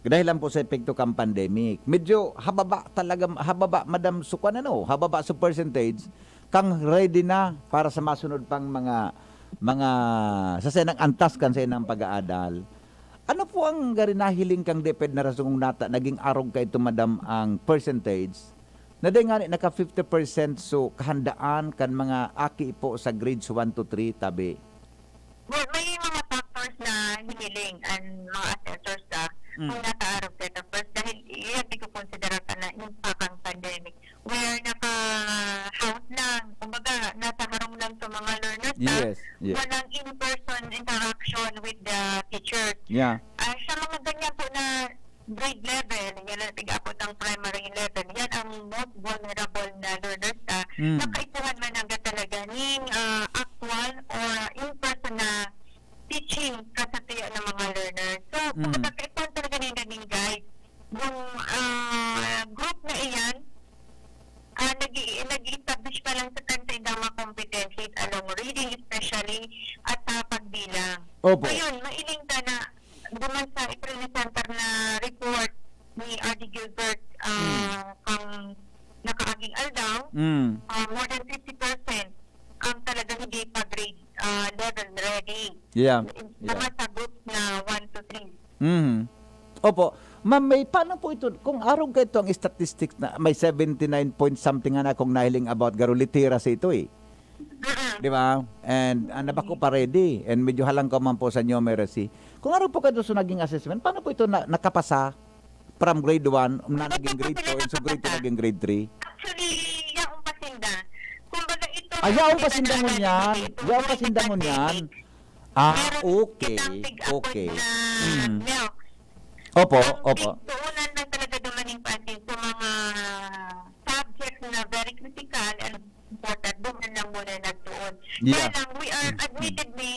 Dahil lang po sa epekto kan pandemic. Medyo hababa talaga, hababa, madam, so, kwan, ano, hababa sa percentage, kang ready na para sa masunod pang mga, mga, sa sainang antas kan sainang pag-aadal. Ano po ang gari nahiling kang DepEd na rason kung nata-, naging arog ka ito, madam, ang percentage? Na dai ngani naka fifty percent so kahandaan kan mga aki po sa grades one to three, tabi? Well, may mga factors na hiniling ang mga assessors sa Mm. kung nakaarog ka na first dahil iyan di ko konsidera ka na impact ang pandemic. Where naka-house lang, kumbaga, nasa harong lang sa mga learners, ah, Yes, yes. walang in-person interaction with the teachers. Yeah. Ah, sa mga ganyan po na grade level, yan ang pig-abot ang primary level, yan ang most vulnerable na learners na Mm. nakaipuhan man hanggang talaga ning, ah, actual or in-person na teaching sa satuya ng mga learners. So, Mm. kumbaga, kaipuhan talaga ning learning guide. Yung, ah, group na iyan, ah, nag-i-, nag-i-establish pa lang sa kanila yung mga competencies along reading especially at sa pagbilang. Opo. So, yun, mailing ka na duman sa Estrella Center na report ni R D Gilbert, ah, Mm. kang nakaaging aldaw, Mm. ah, more than fifty percent ang talaga hindi pa grade, ah, level ready. Yeah. Duman Yeah. sa groups na one to three. Mhm. Opo. Ma'am May, paano po ito? Kung arog ka ito ang statistics na may seventy-nine point something na akong nahiling about garo literacy ito eh. Mm-mm. Di ba? And, ah, nabako pa ready. And medyo halang ka man po sa numeracy. Kung arog po ka doon sa naging assessment, paano po ito na, nakapasa from grade one na Hindi naging po grade sila two, and so grade two nakapasa. naging grade three? Actually, yaon pa sinda. Kumbaga, ito Ah, ang yaon pa sinda pinag-aaralan ngunyan. nila dito. Yaon pa During sinda ngunyan. pandemic, Ah, meron okay, kitang pick-up okay. na Mm. milk. Opo, Ang opo. big tuunan lang talaga dumaning pansin sa mga subjects na very critical and quarter, duman lang muna nagtuon. Yeah. Kaya lang, we are Mm, mm. admittedly,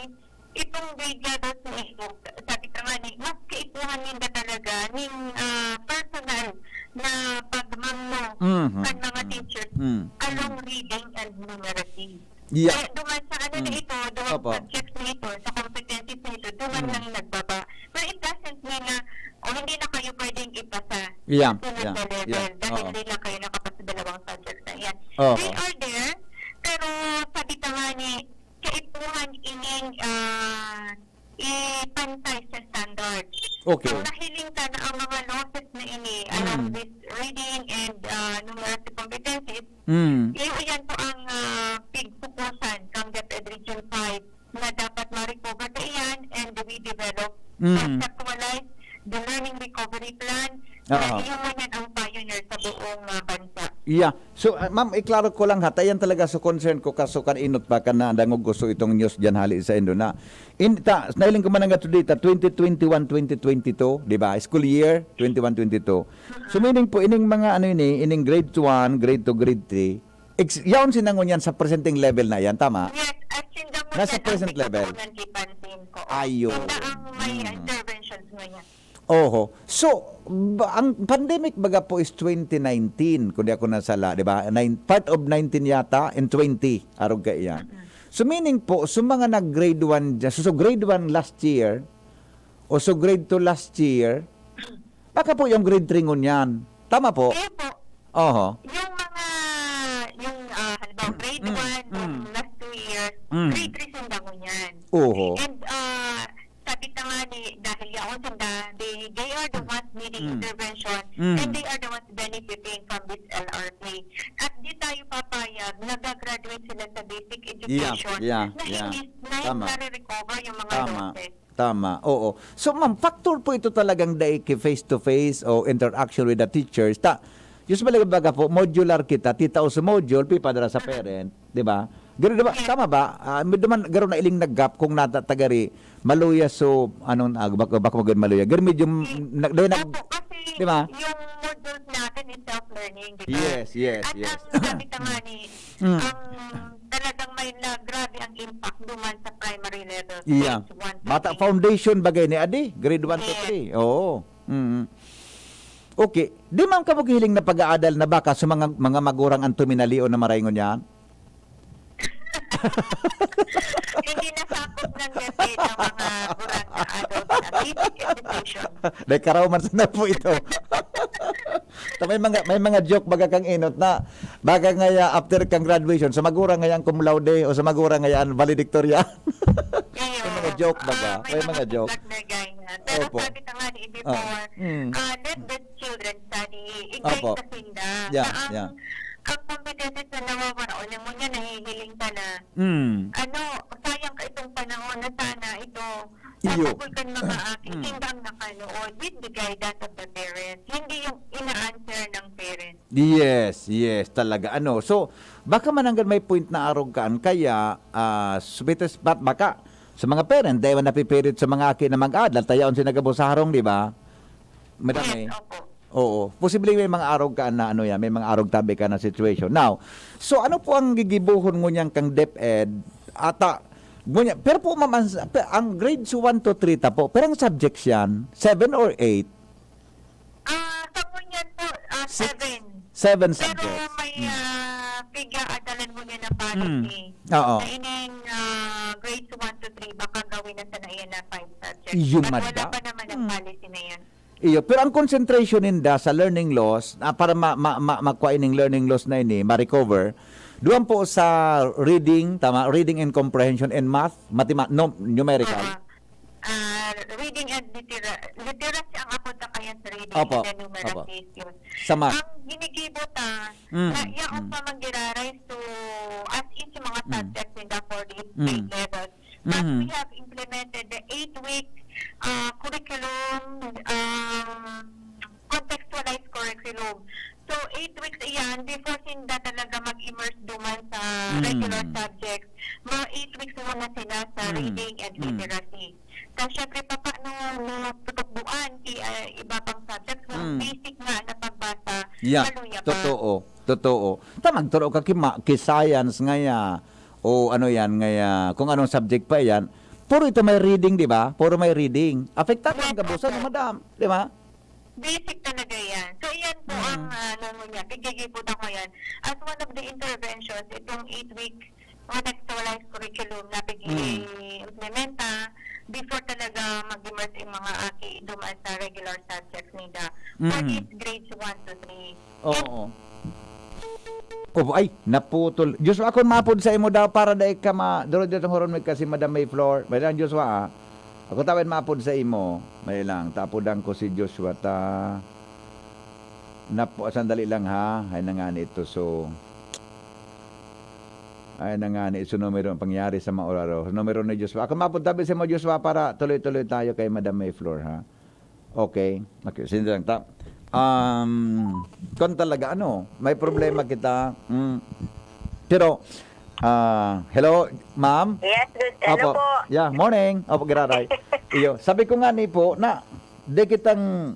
itong grade levels na ito, sabi ka nga ni, mas kaipuhan ninda talaga ning, ah, personal na pagmamno Mhm. kan mga Mm. teachers Mm. along Mm. reading and numeracy. Yeah. Kaya duman sa ano na Mm. ito, duman Opo. subjects na ito, sa competencies na ito, duman Mm. lang nagbaba. Pero it doesn't mean na, "O, hindi na kayo pwedeng ipasa Yeah, sa sunod yeah, na level yeah. dahil Oo. hindi lang kayo nakapasa sa dalawang subjects na yan." Oo. They are there, pero sabi ka nga ni, kaipuhan ining, ah, ipantay sa standard. Okay. Ang nahiling ka na ang mga losses na ini along Mm. this reading and, ah, numeracy competencies, Mm. iyo iyan po ang, ah, pigfokusan kang DepEd Region five na dapat ma-recover ka iyan and we develop Mm. conceptualize the learning recovery plan na Oo. iyo man yan ang pioneer sa buong, ah, bansa. Yeah. So, ah, ma'am, iklaro ko lang ha, ta iyan talaga so concern ko, kaso kan inot pa kan nadangog ko so itong news diyan hali sa indo na. In, ta, nahiling ko man nga today, ta twenty twenty-one, twenty twenty-two, di ba? School year twenty-one, twenty-two. So, meaning po, ining mga ano ini, ining grade one, grade two, grade three, ex-, yaon sinda ngunyan sa presenteng level na yan, tama? Yes, at sinda ngunyan Nasa ang present level. pigtutuunan ki Pansin ko. Ayun. Sinda ang may Mm. interventions ngunyan. Oho. So, ba, ang pandemic baga po is twenty nineteen, kung di ako nasala, di ba? Nine, part of nineteen yata, and twenty, arog kaiyan. Mm-mm. So, meaning po, so mga nag-grade one dyan, so, so grade one last year, o so grade two last year, baka po yung grade three ngunyan. Tama po? Kaya po, Oho. yung mga, yung, ah, halimbawa, grade Mm, one, nung mm. last two years, Mm. grade three sinda ngunyan. Oho. And, ah, sabi ka nga ni, dahil yaon sinda, they, they are the Mm. ones needing Mm. intervention, Mm. and they are the ones benefiting from this L R P. At di tayo papayag, nagagraduate sila sa basic Yeah, education yeah, na yeah. hindi, na Tama. nare-recover yung mga Tama. losses. Tama, oo. So, ma'am, factor po ito talagang dai ki face-to-face o interaction with the teachers. Ta, usually, baga po, modular kita, titao sa module, pipadara sa Mm. parent, di ba? Garo, di ba? Yes. Tama ba? Ah, may duman, garo na iling nag-gap kung nata-, tagari, maluya, so, anong, ah, bak-, bak-, magod maluya. Garo medyo, Mm. nag-, dahil nag-, Opo, kasi di ba? yung modules natin is self-learning, di ba? Yes, yes, At yes. ang sabi ka nga ni, Mm. ang talagang may na, grabe ang impact duman sa primary level, Yeah. grades one to Bata three. foundation bagay ni Adi, grade one to Yes. three. Oo. Mm. Okay. Di man ka maghihiling na pag-aadal na baka sa mga, mga magurang ang tuminalion na maray ngunyan? Hindi nasakop ng DepEd ang mga gurang na adult na basic education. Dahil karaw man sana po ito. Ta may mga, may mga joke baga kang inot na, baga ngaya after kang graduation, sa magurang ngaya ang cum laude o sa magurang ngaya ang valedictorian. Iyo. May mga joke baga, Ah, may may mga mga joke. Partner gaya niya. Pero Opo. sabi ka nga ni before, Ah, mm. ah, let the children study, i-guide Opo. sa sinda. Yeah, Na ang, yeah. ang competencies na nawawara, o alam mo niya, nahihiling ka na. Mm. Ano, sayang ka itong panahon na sana ito, Iyo. Sa pagod kan mga aki, Mm. sindang nakanood with the guidance of the parents, hindi yung ina-answer ng parents. Yes, yes, talaga. Ano, so, baka mananggal may point na arog kaan, kaya, ah, sumitas, bat-, baka sa mga parent, dahil napipirit sa mga aki na mag-adal, tayaon si nagabusarong, di ba? Madami. Yes, opo. Oo. Posible may mga arog ka na, ano yan, may mga arog tabi ka na situation. Now, so ano po ang gigibohon ngunyan kang DepEd? Ata, ngunyan, pero po, ma'am, ang, ang grades one to three ta po, pero ang subjects yan, seven or eight? Ah, sa ngunyan po, ah, Six, seven. seven Pero subjects. may, Hmm. ah, piga-adalan ngunyan na Hmm. policy. Oo. Na ining, ah, grades one to three, baka gawin na sana iyan na five subjects. Iyo, But wala madam. pa naman ang Hmm. policy na yan. Iyo, pero ang concentration ninda sa learning loss, ah, para ma-, ma-, ma-, makuha ining learning loss na ini, ma-recover, duman po sa reading, tama, reading and comprehension and math, mathema-, no, numerical. Ah, ah, reading and litera-, literacy ang ako ta kaya sa reading Opo, and then numeracy opo. skills. Sa math. Ang ginigibo ta, Mm, na yaon mm. pa man giraray to as each mga Mm. subjects in the for the Mm. grade levels. But Mhm. we have implemented the eight-week, ah, curriculum, um, contextualized curriculum. So, eight weeks iyan, before sinda talaga mag-immerse duman sa Mm. regular subjects, mga eight weeks muna sila sa Mm. reading and Mm. literacy. Tapos, syempre, papaano mo tutukdoan ki, ah, iba pang subjects, mga Mm. basic nga na pagbasa, Yeah, maluya pa. totoo. Totoo. Ta magturo ka ki ma-, ki science ngaya, o ano yan, ngaya, kung anong subject pa yan, puro ito may reading, di ba? Puro may reading. Apektado ang kabuusan, madam, di ba? Basic talaga yan. So, iyan po Mm. ang, ah, ano niya, pigigipot ako yan. As one of the interventions, itong eight-week contextualized curriculum na Mm. pig-i-implementa before talaga mag-immerse yung mga aki duman sa regular subjects nila. For Mm. these grades one to three. Oo. Opo, ay, naputol. Joshua, akon maapod sa imo daw para dai ka ma-, duro-duro tong huron mi kasi Madam May Flor. May lang, Joshua, ah. Ako tawin maapod sa imo. May lang, tapodan ko si Joshua ta. Napo-, sandali lang, ha. Ay na nga nito, so. Ay na nga ni, so numero ang pangyari sa mauraro. Numero ni Joshua. Ako maapod tabi sa mo, Joshua, para tuloy-tuloy tayo kay Madam May Flor, ha. Okay. Okay, sino lang ta? Um, kung talaga, ano, may problema kita. Mm. Pero, ah, hello, ma'am? Yes, good. Hello Opo. po. Yeah, morning. Opo, giraray. Iyo, sabi ko nga ni po na di kitang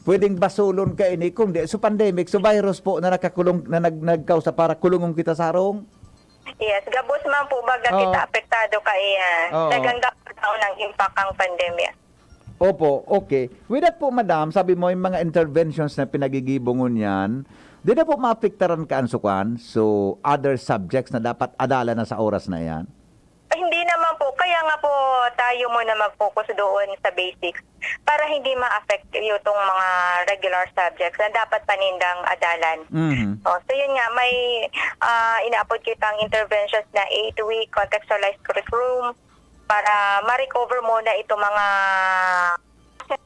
pwedeng basulon ka ini, kung di, so pandemic, so virus po na nakakulong, na nag-, nagkausa para kulungon kita sarong. Yes, gabos man po baga Oo. kita apektado kaiyan. Oo. Dagang dapat taon ang impact ang pandemya. Opo, okay. With that po, madam, sabi mo, yung mga interventions na pinagigibo ngunyan, di na po maapektaran ka an sukan? So, other subjects na dapat adala na sa oras na yan? Ay, hindi naman po. Kaya nga po tayo muna mag-focus doon sa basics para hindi ma-affect itong mga regular subjects na dapat panindang adalan. Mhm. Oh, so yun nga, may, ah, inaapod kitang interventions na eight-week contextualized curriculum para ma-recover muna itong mga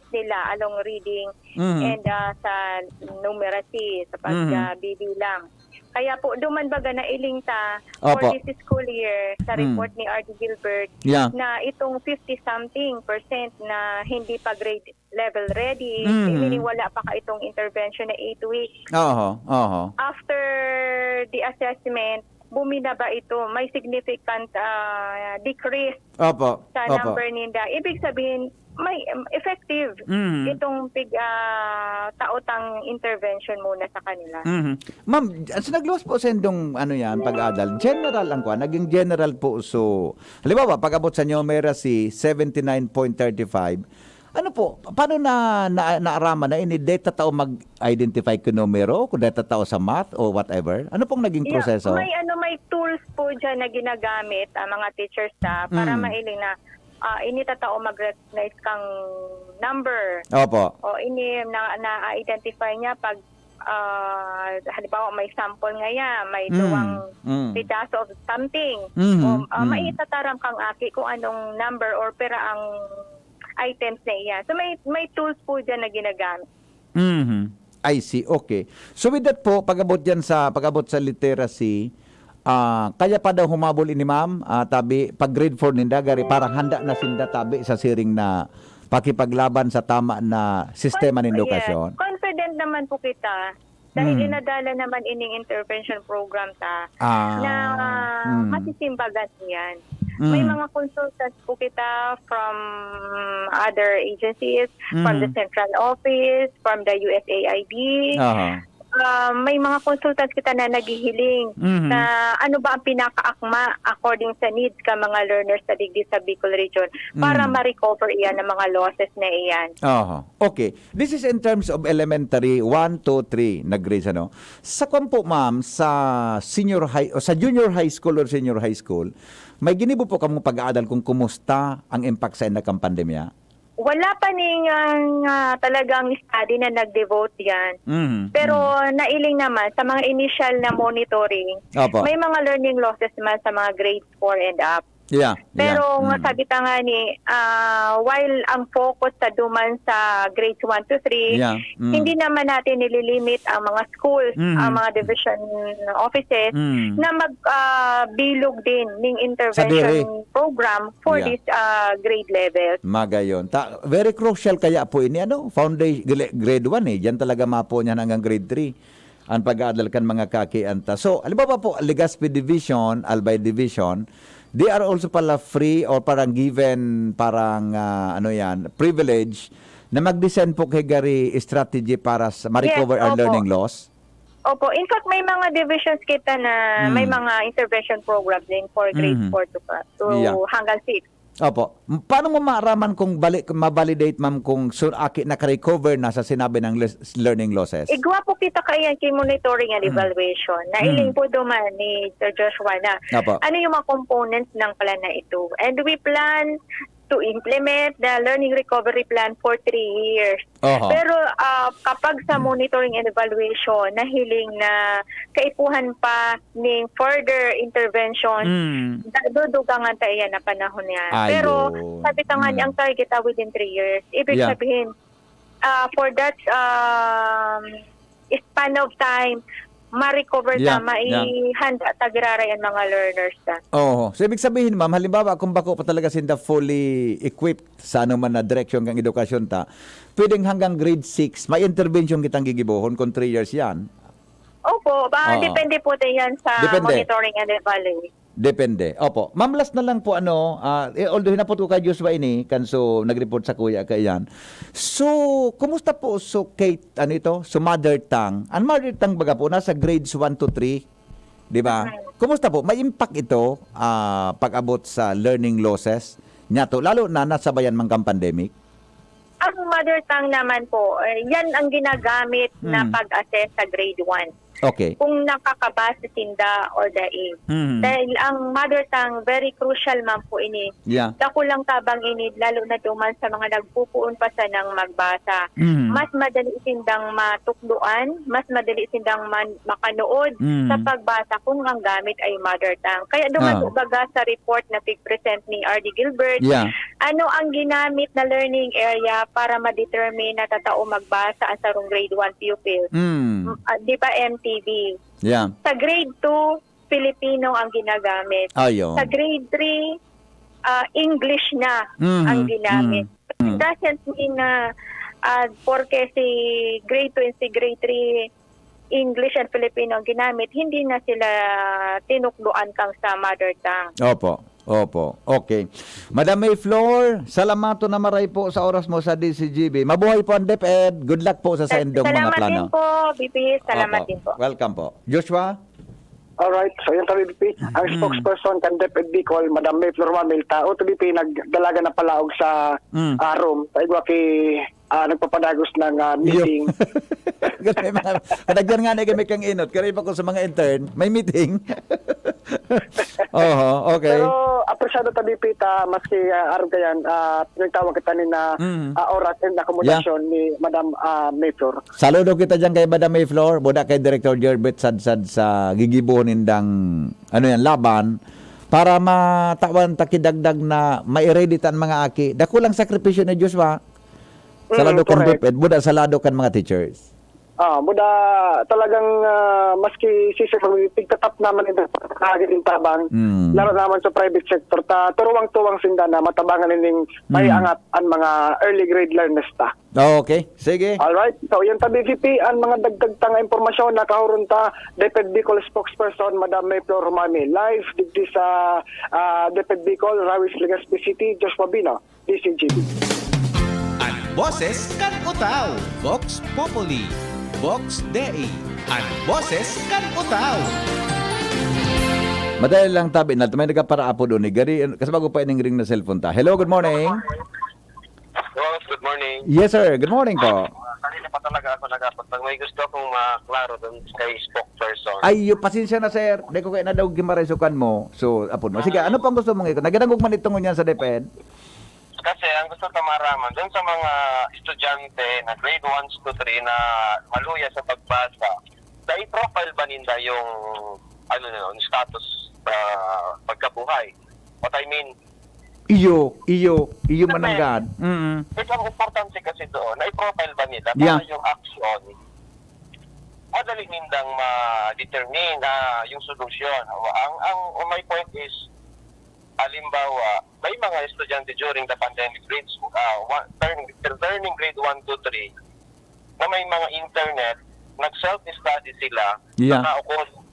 nila along reading Mhm. and, ah, sa numeracy, sa pag, Mhm. ah, bibilang. Kaya po, duman baga nailing ta for Opo. this school year sa Mm. report ni R D Gilbert Yeah. na itong fifty something percent na hindi pa grade level ready, Mhm. meaning wala pa ka itong intervention na eight weeks. Oho, oho. After the assessment, bumina ba ito? May significant, ah, decrease Opo, sa opo. number ninda. Ibig sabihin, may, um, effective Mhm. itong pig-, ah, taotang intervention muna sa kanila. Mhm. Ma'am, as nagluwas po sa indong, ano yan, pag-adal, general ang kwan, naging general po. So, halimbawa, pag-abot sa numeracy, seventy nine point thirty five, ano po, paano na, na, naaraman na ini? Deta tao mag-identify kung numero, kung deta tao sa math or whatever? Ano pong naging Yeah, proseso? may ano, may tools po dyan na ginagamit ang mga teachers ta para Mm. mailing na, ah, ini ta tao mag-recognize kang number. Opo. O ini na, na-identify niya pag, ah, halimbawa may sample ngaya, may Mm. duwang Mm. pedaso of something. Mhm. O, ah, Mm. maitataram kang aki kung anong number or pera ang items na iyan. So may, may tools po dyan na ginagamit. Mhm. I see. Okay. So with that po, pag-abot yan sa, pag-abot sa literacy, ah, kaya pa daw humabol ini, ma'am, ah, tabi, pag grade four ninda, gari, parang handa na sinda tabi sa siring na pakipaglaban sa tama na sistema Con-, nin yes. edukasyon? Confident naman po kita. Dahil Mm. inadala naman ining intervention program ta Ah. na Mm. masisimbagan iyan. May Mm. mga consultants po kita from other agencies, from the Mm. central office, from the U S A I D. Aha. Ah, may mga consultants kita na naghihiling Mhm. na ano ba ang pinakaakma according sa needs ka mga learners sa digdi sa Bicol Region para Mm. ma-recover iyan ang mga losses na iyan. Aha. Okay. This is in terms of elementary one, two, three na grades, ano? Sa kwan po, ma'am, sa senior high, o sa junior high school or senior high school, may ginibo po kamong pag-aadal kung kumusta ang impact sa inda kan pandemya? Wala pa ning, ah, talagang study na nag-devote diyan. Mhm, Pero mhm. nailing naman sa mga initial na monitoring, Opo. may mga learning losses naman sa mga grade four and up. Yeah, yeah. Pero nga Mm. sabi ta nga ni, ah, while ang focus sa duman sa grades one to three, Yeah, mm. hindi naman natin nililimit ang mga schools, Mhm. ang mga division offices Mm. na mag, ah, bilog din ning Sa diri. intervention program for Yeah. this, ah, grade levels. Magayon. Ta-, very crucial kaya po ini, ano, founda-, gle-, grade one eh. Diyan talaga mapo niyan hanggang grade three. Ang pag-aadal kan mga kakian ta. So, halimbawa po, Legazpi Division, Albay Division, they are also pala free or parang given, parang, ah, ano yan, privilege na mag-design po kay gari strategy para sa ma-recover Yes, ang opo. learning loss? Opo. In fact, may mga divisions kita na may Mm. mga intervention programs din for grade Mhm. four to pa to Yeah. hanggang six. Opo. M-, paano mo maaraman kung bali-, ma-validate, ma'am, kung su-, aki naka-recover na sa sinabi ng les-, learning losses? Igwa po kita kaiyan ki monitoring and Mm. evaluation. Nailing Mm. po duman ni Sir Joshua na Opo. ano yung mga components ng plan na ito. And we plan to implement the learning recovery plan for three years. Oho. Pero, ah, kapag sa Mm. monitoring and evaluation, nahiling na kaipuhan pa ning further intervention, Mm. da-, dudugangan ta iyan na panahon niya. Pero Ayun. sabi ta nga ni, Mm. ang target ta within three years. Ibig Yeah. sabihin, ah, for that, um, span of time, ma-recover Yeah, ta, yeah. maihanda ta giraray an mga learners ta. Oho. So, ibig sabihin, ma'am, halimbawa, kung bako pa talaga sinda fully equipped sa ano man na direksyon kang edukasyon ta, pwedeng hanggang grade six, may intervention kitang gigibohon kung three years yan. Opo, ba, Oo. depende po din yan sa Depende. monitoring and evaluation. Depende. Opo. Ma'am, last na lang po, ano, ah, eh, although hinapot ko kay Joshua ini, kan so nag-report sa kuya kaiyan. So, kumusta po so kay, ano ito, so mother tongue? Ang mother tongue baga po, nasa grades one to three, di ba? Mhm. Kumusta po? May impact ito, ah, pag-abot sa learning losses niya to, lalo na nasabayan man kang pandemic? Ang mother tongue naman po, eh, yan ang ginagamit na Hmm. pag-assess sa grade one. Okay. Kung nakakabasa sinda or dai. Hmm. Dahil ang mother tongue, very crucial man po ini. Yeah. Dakulang tabang ini, lalo na duman sa mga nagpupuon pa sanang magbasa. Hmm. Mas madali sindang matukdoan, mas madali sindang man-, makanood Hmm. sa pagbasa kung ang gamit ay mother tongue. Kaya duman Ah. po baga sa report na pig-present ni R D Gilbert, Yeah. ano ang ginamit na learning area para ma-determine na tatao magbasa ang sarong grade one pupil? Mm. M-, ah, di ba M T V? Yeah. Sa grade two, Filipino ang ginagamit. Ayun. Sa grade three, ah, English na Mhm. ang ginamit. Mm. It Mm. doesn't mean na, ah, porke si grade two and si grade three, English and Filipino ang ginamit, hindi na sila tinukdoan kang sa mother tongue. Opo. Opo. Okay. Madam May Flor, salamaton na maray po sa oras mo sa D Z G B. Mabuhay po ang DepEd. Good luck po sa Sa-, saindong mga salamat plano. din po, B P. Salamat Opo. din po. Welcome po. Joshua? Alright. So, yun kami, B P. Ang Mm. spokesperson kan DepEd Bicol, Madam May Flor Mamil, tao to, B P, nagdalagan na palaog sa, Mm. ah, room. Sa igwa ki, ah, nagpapadagos ng, ah, Iyo. meeting. Kasi mga, kadagyan nga na kami kang inot. Kaya iba ko sa mga intern, may meeting. Oho, okay. Pero apresyado ta, B P, ta, maski, ah, arog kayan, ah, pinagtawag kita ni na, Mm. ah, oras and akomodasyon Yeah. ni Madam, ah, May Flor. Saludo kita dyan kay Madam May Flor, buda kay Director Gerbert Sadsad sa gigibohon nindang, ano yan, laban, para matawan ta ki dagdag na mai-ready ta an mga aki. Dakulang sakripisyo ni Joshua. Sa Mm, lado kan correct. DepEd, buda sa lado kan mga teachers. Ah, buda talagang, ah, maski sisig, tigtatap naman ito, lagi din tabang. Mm. Lalo naman sa private sector, ta, turuwang-tuwang sinda na matabangan ining may Mm. angat an mga early grade learners ta. Okay, sige. Alright. So, yan ta, B V P, ang mga dagdag ta nga impormasyon, nakahuron ta, DepEd Bicol spokesperson, Madam May Flor Romami. Live digdi sa, ah, DepEd Bicol, Rawis, Legazpi City, Joshua Bino, D Z G B. An boses kan Utao, Vox Populi, Vox Dei, an boses kan Utao. Madali lang tabi na, may nagaparaapod o ni Gary, kasi bago pa ining ring na cellphone ta. Hello, good morning. Boss, good morning. Yes, sir. Good morning po. Ah, kanina pa talaga ako nag-abot. Pag may gusto akong maklaro dun kay spokesperson. Ay, yu-, pasensya na, sir. Di ko kaya na daw gimarisukan mo. So, apod mo. Sige, ano pang gusto mong iko-, nagdadangog man itong ngunyan sa DepEd? Kasi ang gusto ko maraman, dun sa mga estudyante na grade one to three na maluya sa pagbasa, na i-profile ba ninda yung, ano na yun, status, ah, pagkabuhay? What I mean, Iyo, iyo, iyo Kasi, mananggad. Mm. Kasi ang importante kasi doon, na i-profile ba nila Yeah. para yung action, madali nindang ma-determine, ah, yung solusyon. Ang, ang, my point is, halimbawa, may mga estudyante during the pandemic grades, ah, wa-, turning, turning grade one to three, na may mga internet, nag-self-study sila, Yeah. nakaukol.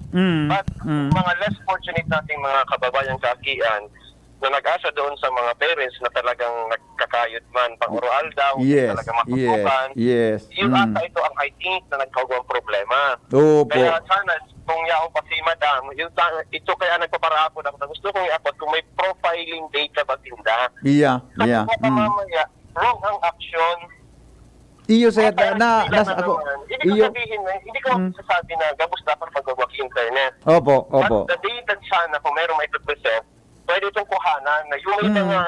Mm, But mm. mga less fortunate nating mga kababayang kaakian, na nag-asa doon sa mga parents na talagang nagkakayod man pang-oral daw, Yes, talagang yes, matutukan. Yes. Yun Mm. ata ito ang, I think, na nagkaugang problema. Opo. Kaya sana, kung yaon pa si madam, yung ta- ito kaya nagpaparapon ako na gusto kong i-upload kung may profiling data ba tinda. Iya, Kasi iya. baka Mm. mamaya, wrong ang action. Iyo, sir, Kaya na, na, sila nas, na ako, naman. Hindi ko iyo, sabihin na, hindi ko Mm. sasabi na gabos dapat magwawag sa internet. opo, opo. But the data sana, kung meron may present, pwede itong kuhanan na yung may Mm. mga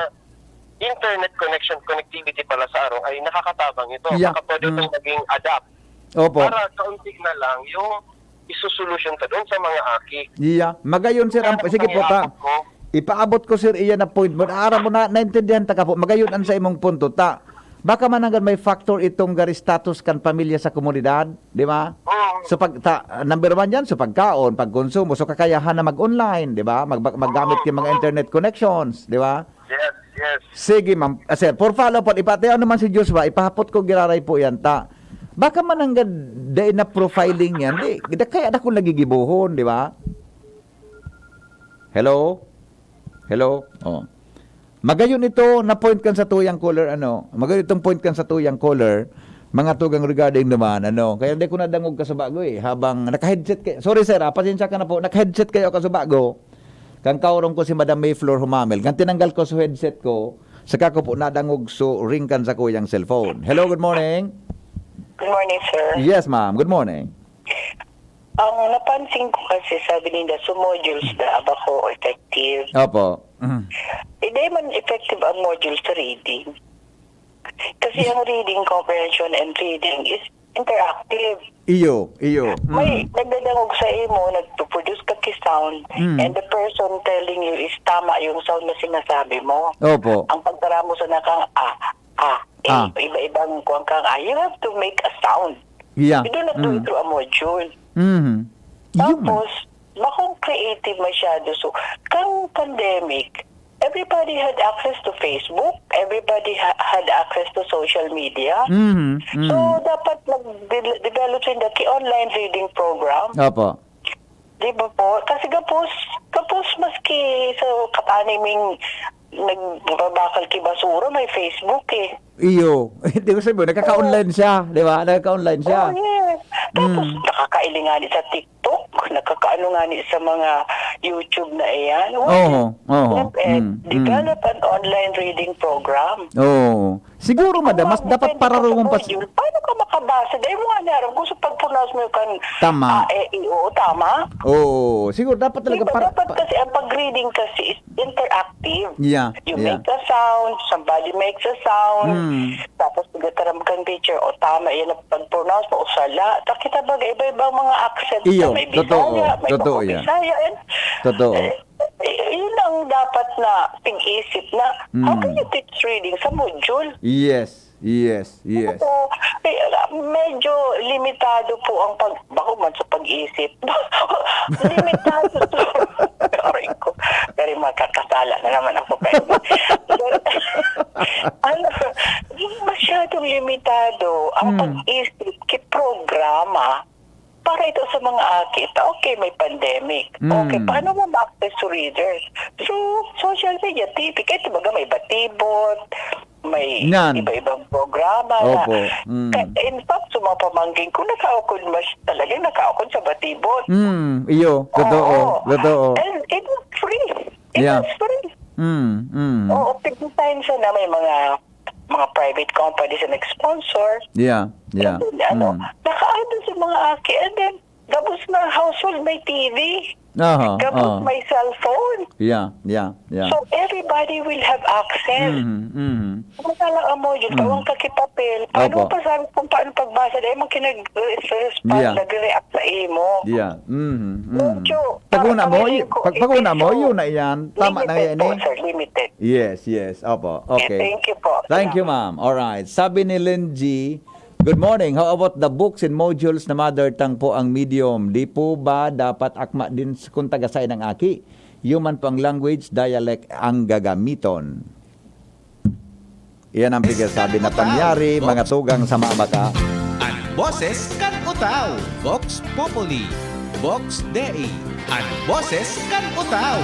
internet connection, connectivity pala sa araw ay nakakatabang ito. Yeah. Baka pwede Mm. itong maging adapt Opo. para kaunti na lang yung isusolusyon ka doon sa mga aki. Iya. Magayon, sir, ang, Kaya sige po, ta. ang ko, Ipaabot ko, sir, iyan na point mo. Aram mo na, naintindihan ta ka po. Magayon ang sa imong punto, ta. Baka man hanggang may factor itong gari status kan pamilya sa komunidad, di ba? mm, So pag ta, number one yan, so pagkaon, pagkonsumo, so kakayahan na mag-online, di ba? Mag, maggamit ng mga internet connections, di ba? yes, yes. Sige, ma'am. Ah, sir, for follow up, ipatiyaw naman si Joshua, ipahapot ko giraray po yan, ta. Baka man hanggang dahil na profiling yan, di, di kaya na kung nagigibuhon, di ba? Hello? Hello? Oh. Magayon ito na point kan sa tuyang caller, ano? Magayon itong point kan sa tuyang caller, mga tugang regarding naman, ano? Kaya di ko nadangog kasubago eh, habang naka-headset kayo. Sorry sir, ah, pasensya ka na po, naka-headset kayo kasubago. Kang kaurong ko si Madam May Flor humamil. Kan tinanggal ko sa headset ko, saka ko po nadangog so ring kan sa kuyang cellphone. Hello, good morning. Good morning, sir. Yes, ma'am. Good morning. Ang napansin ko kasi, sabi nila, so modules na bako effective. Opo. Mm. Hindi man effective ang module sa reading. Kasi ang reading comprehension and reading is interactive. Iyo, iyo. May Mm. nagdadangog sa imo, nagpo-produce ka ki sound, Mm. and the person telling you is tama yung sound na sinasabi mo. Opo. Ang pagkaramo sa nakang ah, ah, eh, Ah. iba-ibang kuwang kang ah, you have to make a sound. Yeah. You do not do it Mm. through a module. Mhm. Iyo man. Tapos, bakong creative masyado. So, kang pandemic, everybody had access to Facebook, everybody ha- had access to social media. Mhm. So, Mhm. dapat mag-develop sinda ki online reading program. Opo. Di ba po? Kasi kapos, kapos maski sa kataniming nagbabakal ki basura, may Facebook eh. Iyo. Di ko sabi, nagkaka-online siya, di ba? Nagkaka-online siya. Oh, yes. Tapos, Mm. nakakailingani sa TikTok, nakakaano nga ni sa mga YouTube na iyan. What Oho, oho. Develop, eh, Mm, mm. develop an online reading program. Oo. Siguro, madam, mas Kung dapat bakit ka sa pararungon pa. module, paano ka makabasa? Dahil mo nga niya aram kung sa pag-pronounce mo kan Tama. ah, eh, i, oo, tama. Oo. Siguro, dapat talaga Diba, para... dapat pa- kasi ang pag-reading kasi is interactive. Yeah, You yeah. make a sound, somebody makes a sound, Mm. tapos pagkataram kang teacher, o tama yan ang pag-pronounce mo, o sala. Takita baga iba-ibang mga accent Iyo, na may totoo, Bisaya, may totoo bako yan. Bisaya. And, Totoo. eh, eh, yun ang dapat na pag-isip na, how Mm. can you teach reading sa module? Yes, yes, yes. So, eh, medyo limitado po ang pag... Bako man sa pag-isip. Limitado to. Aray ko. Pero makakasala na naman ako kayo. Ano, masyadong limitado ang Hmm. pag-isip ki programa para ito sa mga aki. Okay, may pandemic. Hmm. Okay, paano mo ma-access to readers? Through social media, T V. Kahit baga may batibot, may Yan. iba-ibang programa. Opo. Na, Mm. ka- in fact, sa mga pamangkin ko, nakaukod mas talaga, nakaukod sa batibot. Mm, iyo, totoo, Oo. totoo. And it was free. It Yeah. was free. Mm, mm. Oo, tignan siya na may mga mga private companies na nag-sponsor. Yeah, yeah. And then, ano, Mm. nakaano sa mga aki. And then, tapos na household may T V. Aha, Tapos aha. may cellphone. Yeah, yeah, yeah. So, everybody will have access. Mhm, mhm. Kung na lang ang module, Mm. tawag ka ki papel. Paano Opo. pa sabi kung paano pagbasa? Dahil mo kinag-respond, Yeah. nag-react sa imo. Yeah. Mhm, mhm. Medyo, Pag-una mo, parang y- ko, pag, pag-una mo, ito, yun na yan. Tama na limited yan po, eh. Sir, limited. Yes, yes. Opo. Okay, Okay. thank you po. Thank you, Salamat. Ma'am. All right. Sabi ni Lynn G, "Good morning. How about the books and modules na mother tongue po ang medium? Di po ba dapat akma din s- kung taga-side ang aki? Human po ang language, dialect ang gagamiton." Iyan ang pigil sabi na pangyari, mga tugang sa mga bata. An boses kan Utao, Vox Populi, Vox Dei, an boses kan Utao.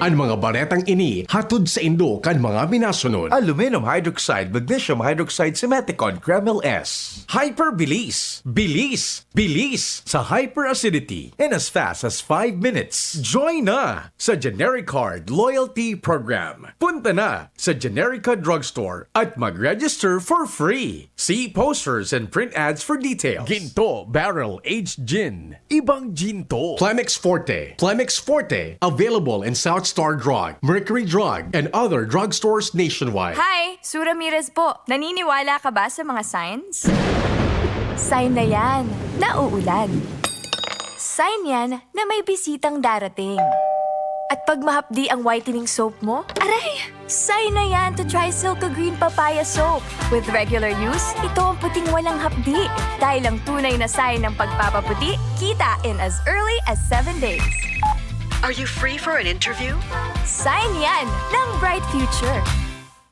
An mga baretang ini hatod saindo kan mga minasunod. Aluminum hydroxide, magnesium hydroxide, simeticone, Kremil S. Hyperbilis. Bilis. Bilis sa hyperacidity in as fast as five minutes. Join na sa Genericard Loyalty Program. Punta na sa Generica Drugstore at mag-register for free. See posters and print ads for details. Ginto Barrel Aged Gin. Ibang Ginto. Plemex Forte. Plemex Forte. Available in South Star Drug, Mercury Drug, and other drugstores nationwide. Hi! Su Ramirez po. Naniniwala ka ba sa mga signs? Sign na yan. Nauulan. Sign yan na may bisitang darating. At pag mahapdi ang whitening soap mo, aray! Sign na yan to try Silka Green Papaya Soap. With regular use, ito ang puting walang hapdi. Dahil ang tunay na sign ng pagpapaputi, kita in as early as seven days. Are you free for an interview? Sign yan ng bright future.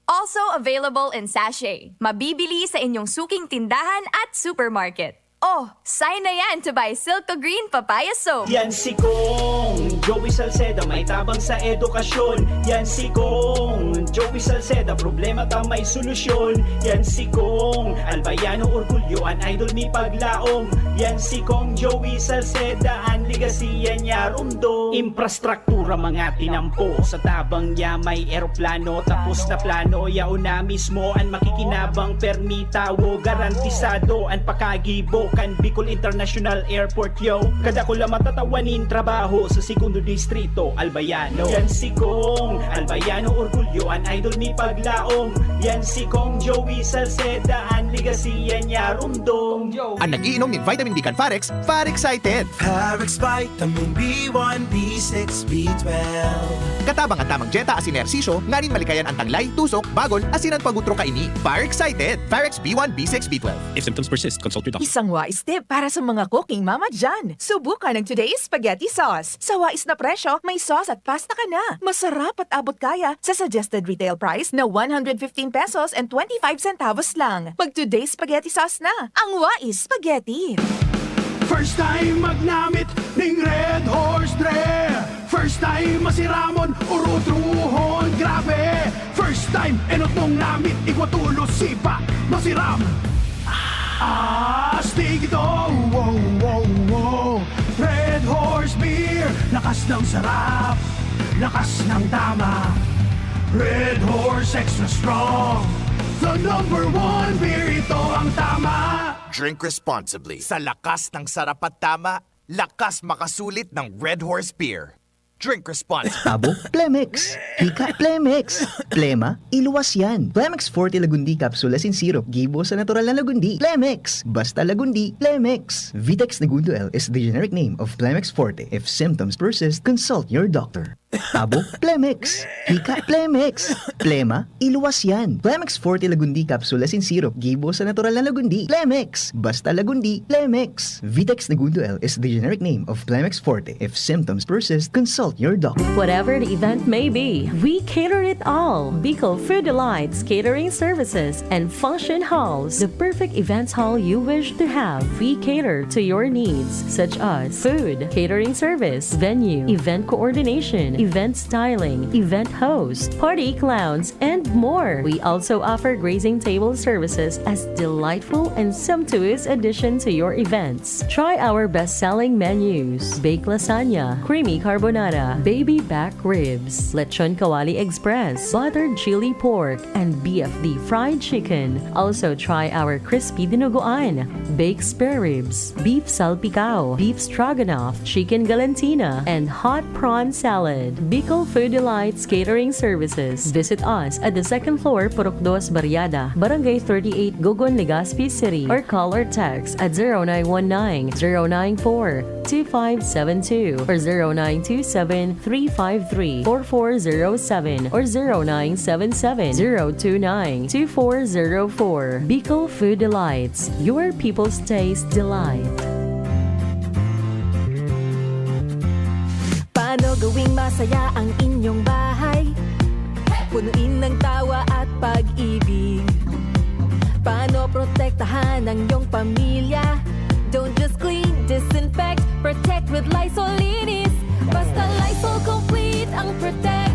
Also available in sachet. Mabibili sa inyong suking tindahan at supermarket. Oh, sign na yan to buy Silka Green Papaya Soap. Yan si Kong Joey Salceda, may tabang sa edukasyon. Yan si Kong Joey Salceda, problema ta may solusyon. Yan si Kong Albayano, orgulyo an idol mi paglaom. Yan si Kong Joey Salceda, an legacy yan niya rumdom. Infrastruktura mga tinampo, sa tabang niya may eroplano, tapos na plano, yaon na mismo an makikinabang, permi tawo, garantisado an pakagibo kan Bicol International Airport, yo. Kadakula matatawa nin trabaho sa Segundo Distrito, Albayano. Yan si Kong Albayano, orgulyo an idol mi paglaom. Yan si Kong Joey Salceda, an legacy yan niya rumdom. An nag-iinom nin vitamin B kan Farex, Farexcited. Parex Vitamin B one, B six, B twelve. Katabang an tamang dyeta asin ehersisyo nganing malikayan an tanglay, tusok, bagol, asin an pag-utro kaini. Farexcited. Farex B one, B six, B twelve. If symptoms persist, consult your doctor. Isang wais tip para sa mga cooking mama dyan. Subukan ang Today's Spaghetti Sauce. Sa wais na presyo, may sauce at pasta ka na. Masarap at abot kaya sa suggested retail price na one hundred fifteen pesos and twenty-five centavos lang. Mag Today's Spaghetti Sauce na. Ang wais spaghetti. First time magnamit ning Red Horse Dre. First time masiramon, urutrohon, grabe. First time, enot mong namit, igwa tulos, sipa, masiram. Astig ito, wow, wow, wow. Red Horse Beer, lakas ng sarap, lakas ng tama. Red Horse Extra Strong, the number one beer, ito ang tama. Drink responsibly. Sa lakas ng sarap at tama, lakas makasulit ng Red Horse Beer. Drink responsibly. Abo, Plemex. Hika, Plemex. Plema, iluwas yan. Plemex Forte Lagundi Capsule asin Syrup, gibo sa natural na lagundi. Plemex. Basta lagundi, Plemex. Vitex Negundo L is the generic name of Plemex Forte. If symptoms persist, consult your doctor. Abo, Plemex. Hika, Plemex. Plema, iluwas yan. Plemex Forte Lagundi Capsule asin Syrup, gibo sa natural na lagundi. Plemex. Basta lagundi, Plemex. Vitex Negundo L is the generic name of Plemex Forte. If symptoms persist, consult your doctor. Whatever the event may be, we cater it all. Bicol Food Delights Catering Services and Function Halls, the perfect events hall you wish to have. We cater to your needs, such as food, catering service, venue, event coordination, event styling, event host, party clowns, and more. We also offer grazing table services as delightful and sumptuous addition to your events. Try our best-selling menus: baked lasagna, creamy carbonara, baby back ribs, lechon kawali express, buttered chili pork, and B F D fried chicken. Also try our crispy dinuguan, baked spare ribs, beef salpicao, beef stroganoff, chicken galantina, and hot prawn salad. Bicol Food Delights Catering Services. Visit us at the second floor, Purok Dos Barriada, Barangay thirty-eight, Gogon, Legazpi City, or call or text at zero nine one nine, zero nine four, two five seven two or zero nine two seven, three five three, four four zero seven or zero nine seven seven, zero two nine, two four zero four. Bicol Food Delights, your people's taste delight. Paano gawing masaya ang inyong bahay? Punuin ng tawa at pag-ibig. Paano protektahan ang iyong pamilya? Don't just clean, disinfect, protect with Lysol Linis. Basta Lysol, complete ang protect.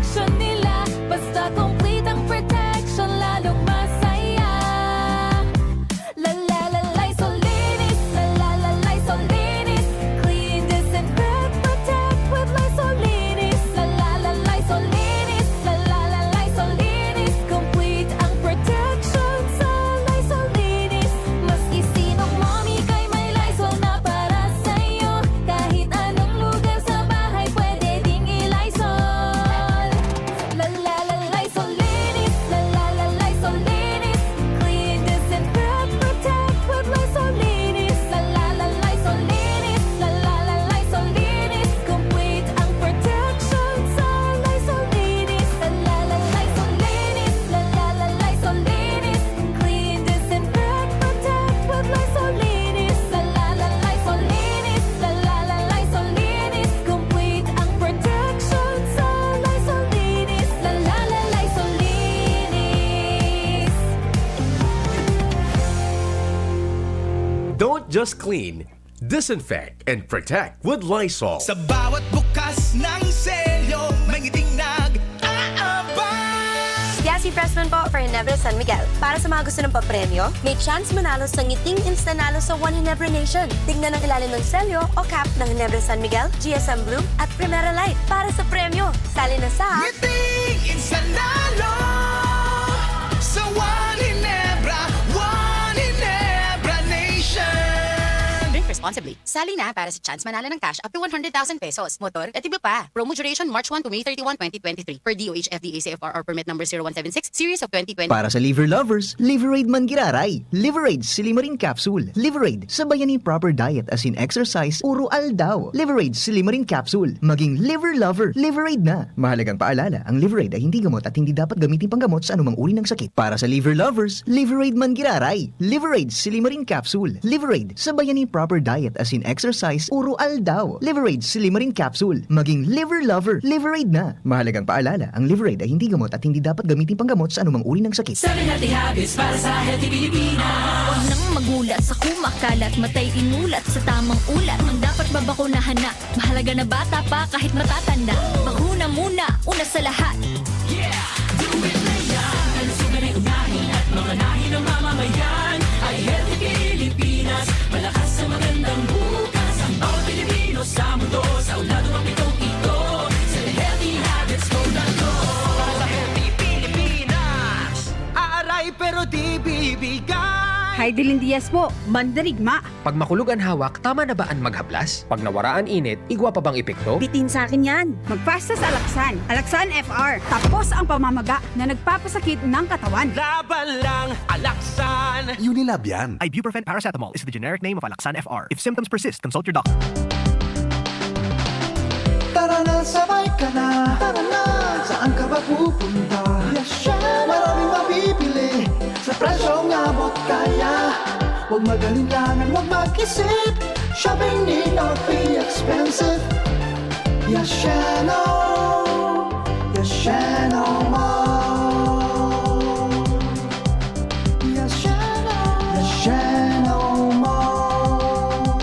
Just clean, disinfect, and protect with Lysol. Sa bawat bukas ng selyo, may ngiting nag-aabang. Yasi Fresman po for Ginebra San Miguel. Para sa mga gusto ng papremyo, may chance manalo sa ngiting instanalo sa One Ginebra Nation. Tingnan ang ilalim ng selyo o cap ng Ginebra San Miguel, G S M Blue, at Primera Light para sa premyo. Sali na sa... Ngiting instanalo sa One Ginebra, One Ginebra Nation. Drink responsibly. Sali na para sa chance manalo ng cash up to one hundred thousand pesos, motor, at iba pa. Promo duration March one to May thirty-one, twenty twenty-three. Per D O H F D A C F R R permit number zero one seven six, series of twenty twenty. Para sa liver lovers, Liveraid man giraray. Liveraid Silimarin Capsule. Liveraid, sabayan ni proper diet as in exercise, uro aldaw. Liveraid Silimarin Capsule. Maging liver lover. Liveraid na. Mahalagang paalala, ang Liveraid ay hindi gamot at hindi dapat gamitin panggamot sa anumang uri ng sakit. Para sa liver lovers, Liveraid man giraray. Liveraid Silimarin Capsule. Liveraid, sabayan ni proper diet as in exercise, uro aldaw. Liveraid Silimarin Capsule. Maging liver lover. Liveraid na. Mahalagang paalala, ang Liveraid ay hindi gamot at hindi dapat gamitin panggamot sa anumang uri ng sakit. Seven Healthy Habits para sa Healthy Pilipinas. Huwag nang magulat sa kumakalat, matay inulat sa tamang ulat. Ang dapat babakunahan na. Mahalaga na bata pa kahit matatanda. Bakuna muna, una sa lahat. Yeah! Do it na yan! Kalusugan ay unahin at mamanahin ng mamamayan. Ay Healthy Pilipinas, malakas sa magandang bukas. Ang bawat Pilipino sa mundo, sa ulado ng pitong ito. Sa Healthy Habits Code na to. Para sa Healthy Pilipinas, aaray pero di bibigay. Heidelin Diaz po, mandarigma. Pag makulog an hawak, tama na ba an maghaplas? Pag nawara an init, igwa pa bang epekto? Bitin sa akin yan. Magpasta sa Alaxan. Alaxan F R. Tapos ang pamamaga na nagpapasakit ng katawan. Laban lang, Alaxan. Unilab yan. Ibuprofen paracetamol is the generic name of Alaxan F R. If symptoms persist, consult your doctor. Tara na, sabay ka na. Tara na, saan ka ba pupunta? Yasha! Maraming mabibili sa presyong abot kaya. Huwag mag-alinlangan, huwag mag-isip. Shopping need not be expensive. Yashano, Yashano Mall. Yashano, Yashano Mall.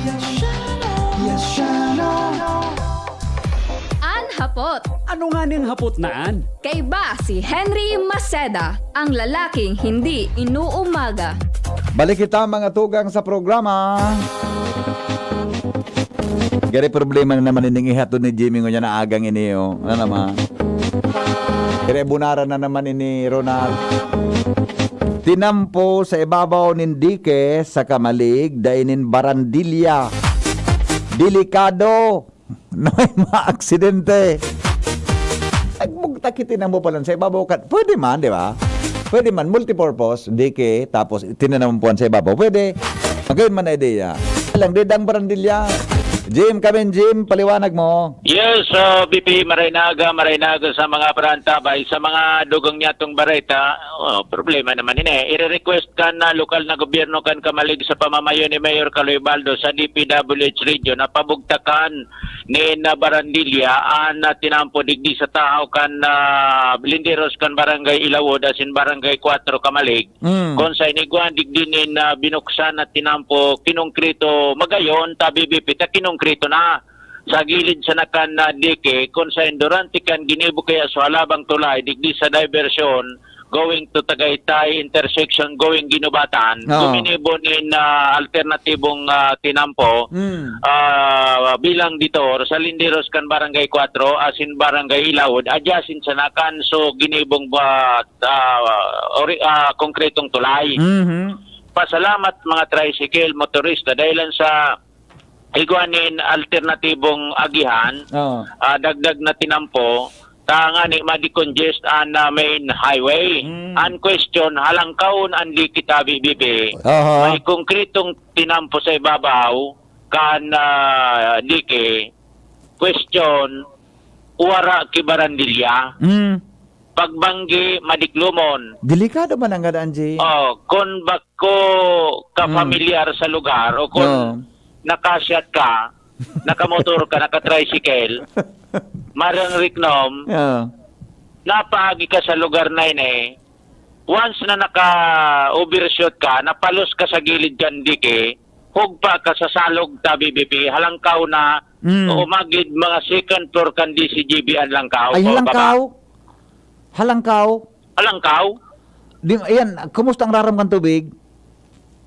Yashano, Yashano. An hapot. Ano nga ning hapot na an? Kaiba si Henry Maceda, ang lalaking hindi inuumaga. Balik kita, mga tugang, sa programa. Gari problema na naman ining ihatod ni Jimmy ngunyan na agang ini, oh. Ano naman? Gari bunaran na naman ini, Ronald. Tinampo sa ibabaw nin dike sa Camalig, dai nin barandilya. Delikado na may maaksidente. Nagbugtak, itinampo pa lang sa ibabaw. Ka-, pwede man, di ba? Pwede man, multipurpose, dike, tapos tinampuan sa ibabaw. Pwede. Magayon man na ideya. Lang, di dang barandilya. Jim, kamin, Jim, paliwanag mo. Yes, uh, B P, maray na aga, maray na aga sa mga parantabay, sa mga dugang niyatong bareta. Oh, problema naman ini. Ire-request kan na lokal na gobyerno kan Camalig sa pamamayo ni Mayor Caloy Baldo sa D P W H region na pabugtakan nin, ah, barandilya an, ah, tinampo digdi sa tahaw kan, ah, linderos kan Barangay Ilawod asin Barangay Cuatro Camalig. Mm. Kon sa inigwan digdi nin, ah, binuksan na tinampo kinongkrito, magayon ta B B P ta kinongkrito na. Sa gilid sana kan, ah, dike, kun saen durante kan ginibo kaya sa halabang tulay digdi sa diversyon going to Tagaytay intersection going Guinobatan, Oo. guminibo nin, ah, alternatibong, ah, tinampo, Mm. ah, bilang detour sa linderos kan Barangay Cuatro asin Barangay Ilawod, adjacent sana kan so ginibong ba, ah, ori-, ah, konkretong tulay. Mhm. Pasalamat mga tricycle motorista dahil lang sa igwa nin alternatibong agihan, Oo. ah, dagdag na tinampo, tangani ma-decongest an, ah, main highway. Mm. An question, halangkaon an dike ta B B P. Aha. May konkretong tinampo sa ibabaw kan, ah, dike. Question, wara ki barandilya. Mm. Pagbanggi, madiklomon. Delikado man ang gadaan, G. Oh, kung bako ka Mm. familiar sa lugar o kung Oo. nakasyat ka, nakamotor ka, naka-tricycle, marang riknom, Yeah. napaagi ka sa lugar na ini, once na naka-overshoot ka, napalos ka sa gilid kan dike, hugpa ka sa salog ta, B B P, halangkaw na, Mm. o magid mga second floor kan D C G B an langkaw, Ay, pababa. Halangkaw? Halangkaw? Halangkaw? Di, ayan, kumusta ang rarom kan tubig?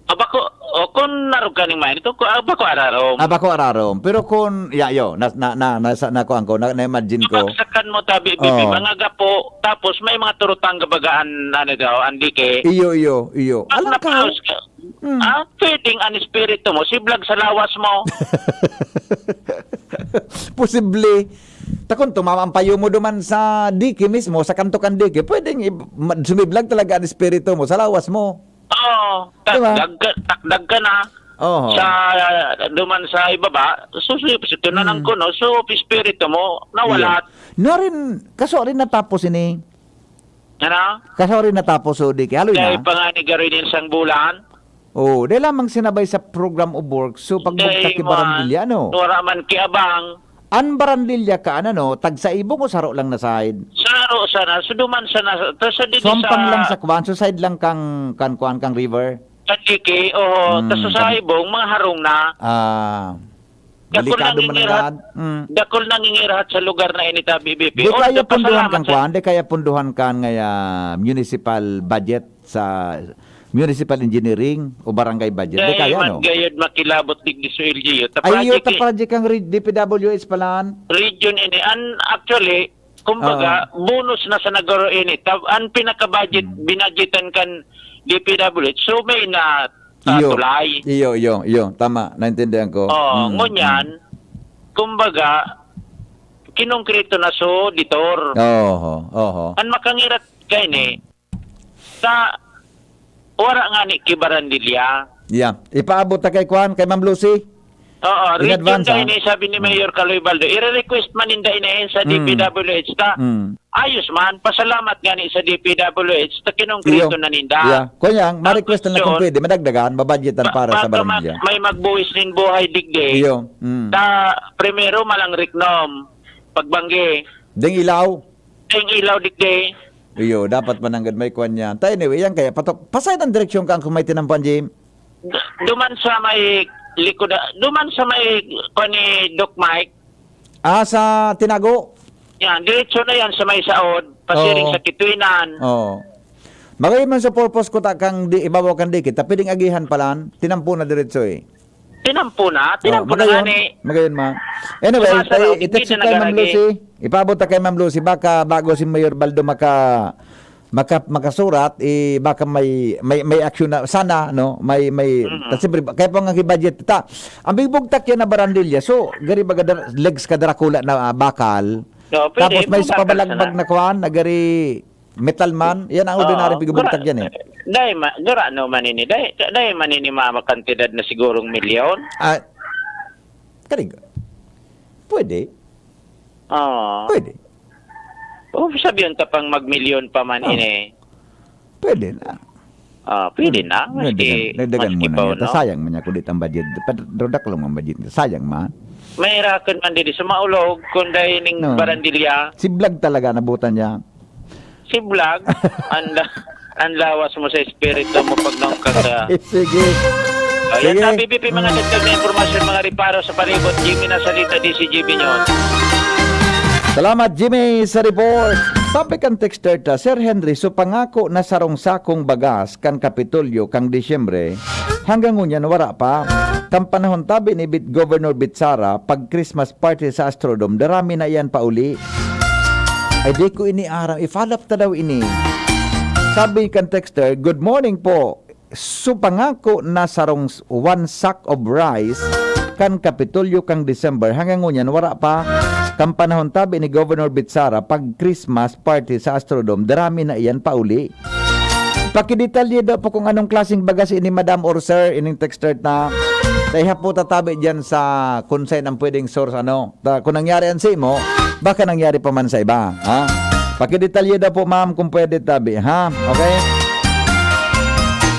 Ah, bako, o, kun narog ka ning main, ito, ku-, ah, bako ararom. Ah, bako ararom. Pero kun, ya, yo, na, na, na, nasa, nakuan ko, na, na-imagine ko. Mabagsakan mo, tabi, bibi, Oh. mga gapo, tapos may mga turutang gabagaan, ano daw, andike. Iyo, iyo, iyo. Pag Halangkaw? napaos ka, Hmm. ah, pwedeng an espiritu mo, siblag sa lawas mo. Posible. Takon, tumama ang payo mo duman sa dike mismo, sa kanto kan dike, pwedeng i-, ma-, sumiblag talaga ang espiritu mo sa lawas mo. Oo, Di ba? takdag ka, takdag ka na Oho. sa, duman sa ibaba, so, so, so, ito na lang Mm. kuno, so, espiritu mo, nawala. Iyo. Narin, kaso rin natapos ini. Ano? Kaso rin natapos, so, di kaya, haloy Kaya na. pa nga ni Garin yung isang bulan. Oo, dahil lamang sinabay sa program of work, so, pagbugtak Dahil ki barandilya, man, ano? wala man kiabang. An barandilya ka, ano, no? Tagsa ibong o saro lang na side? Saro sana, so, duman sana, ta sa didi Suampang sa lang sa kwan, so side lang kang, kan kwan, kang river? Sa diki, oho, Mm, tas sa kan- ibong, mga harong na. Ah, Dakul delikado man ang nangingirhat, lahat. Mm. dakul nangingirhat sa lugar na ini, ta, B B P. Di Although, kaya punduhan pasalamat kan sa kwan, di kaya punduhan kan ngaya municipal budget sa municipal engineering o barangay budget. Di Dai kaya, man no? gayud makilabot digdi sa L G U. Ta Ay, iyo, project ta eh. project ang re-, D P W H palan. Region ini. An, actually, kumbaga, Oo. bonus na sa Negros ini. Ta-, an pinaka-budget, Mm. binadgetan kan D P W H. So, may na, ah, Iyo. tulay. Iyo, iyo, iyo. Tama, naintindihan ko. Oo, Mm, ngunyan, mm. kumbaga, kinongkrito na so, ditor. Oho, oho. An makangirat kaini, sa wara ngani ki barandilya. Yeah. Ipaabot ta kay kwan, kay Ma'am Lucy? Oo, In region advance, ta ah. ini, sabi ni Mm. Mayor Kaloy Baldo. Ire-request man ninda ini sa Mm. D P W H ta. Mm. Ayos man, pasalamat ngani sa D P W H ta kinongkrito Iyo. na ninda. Yeah. Kunyang, Tapos ma-request na lang kung yun, pwede, madagdagan, mabadgetan ba-, para sa baka mag-, barandilya. may magbuhis nin buhay digdi. Iyo. Mm. Ta, primero, malang riknom. Pagbanggi. Ding ilaw. Ding ilaw digdi. Iyo, dapat mananggad may kwan niya. Ta anyway, yan kaya. Patok, pasay ng direksyon ka kung may tinampan, Jim. D-, duman sa may likod, ah, duman sa may kwan ni Doc Mike. Ah, sa Tinago? Yan, diretso na yan sa may saod, pasiring Oo. sa Kitwinan. Oo. Magayon man sa purpose ko ta kang di, ibabaw kan dikit, ta pwedeng agihan palan, tinampo na diretso eh. Tinampo na, Oh, tinampo na magayon, nga ni. magayon, ma. Anyway, Sumasa na, ay, hindi i-text na ko kay Ma'am nagaragi. Lucy. Ipaabot ta kay Ma'am Lucy, baka bago si Mayor Baldo maka-, maka-, makasurat, eh, baka may, may, may action na, sana, no? May, may, Mm. ta siyempre, kaya pa nga budget ta. Ang bigbugtak yan na barandilya. So, gari baga dar-, legs ka Dracula na, ah, bakal. No, pwede, Tapos may mabakal pabalagbag sana. na kuwan, na gari metal man. Yan ang ordinary Oo. bigbugtak yan, eh. Dai ma-, gura no man ini. Dai, dai man ini mama kantidad na sigurong milyon. Ah, karig-, pwede. Oo. Pwede. O, sabihan ta pang magmilyon pa man Oh. ini. Pwede na. Ah, pwede Hmm. na. Maski, Dagdagan, dagdagan maski mo na pa, niya. Ta no? sayang man niya kung di ang budget. Pad-, dadak lang ang budget. Sayang man. May rakan man didi sa maulog, kung dahil ning No. barandilya. Si Vlog talaga nabutan niya. Si Vlog, ang la-, ang lawas mo sa espiritu mo pag naong ka sa Sige. Ayan Sige. na, B B P, mga Mm. dagdag na impormasyon, mga reparo sa palibot. Jimmy Nasalita, D C G B News. Salamat, Jimmy, sa report. Sabi kan texter ta, "Sir Henry, so pangako na sarong sakong bagas kan Kapitolyo kan Disyembre, hanggang ngunyan wara pa. Kan panahon tabi ni Bit-, Governor Bitsara, pag Christmas party sa Astrodome, darami na iyan pauli." Ay, di ko ini aram. I-follow up ta daw ini. Sabi kan texter, "Good morning po. So pangako na sarong s-, one sack of rice kan Kapitolyo kan December, hanggang ngunyan wara pa. Kan panahon tabi ni Governor Bitsara, pag Christmas party sa Astrodome, darami na iyan pauli." Pakidetalye daw po kung anong klaseng bagas ini, madam or sir, ining texter ta. Kaya po tatabi dyan sa kung saan ang pwedeng source, ano. Ta, kung nangyari ang sa imo, baka nangyari pa man sa iba, ha? Pakidetalye daw po, ma'am, kung pwede tabi, ha? Okay?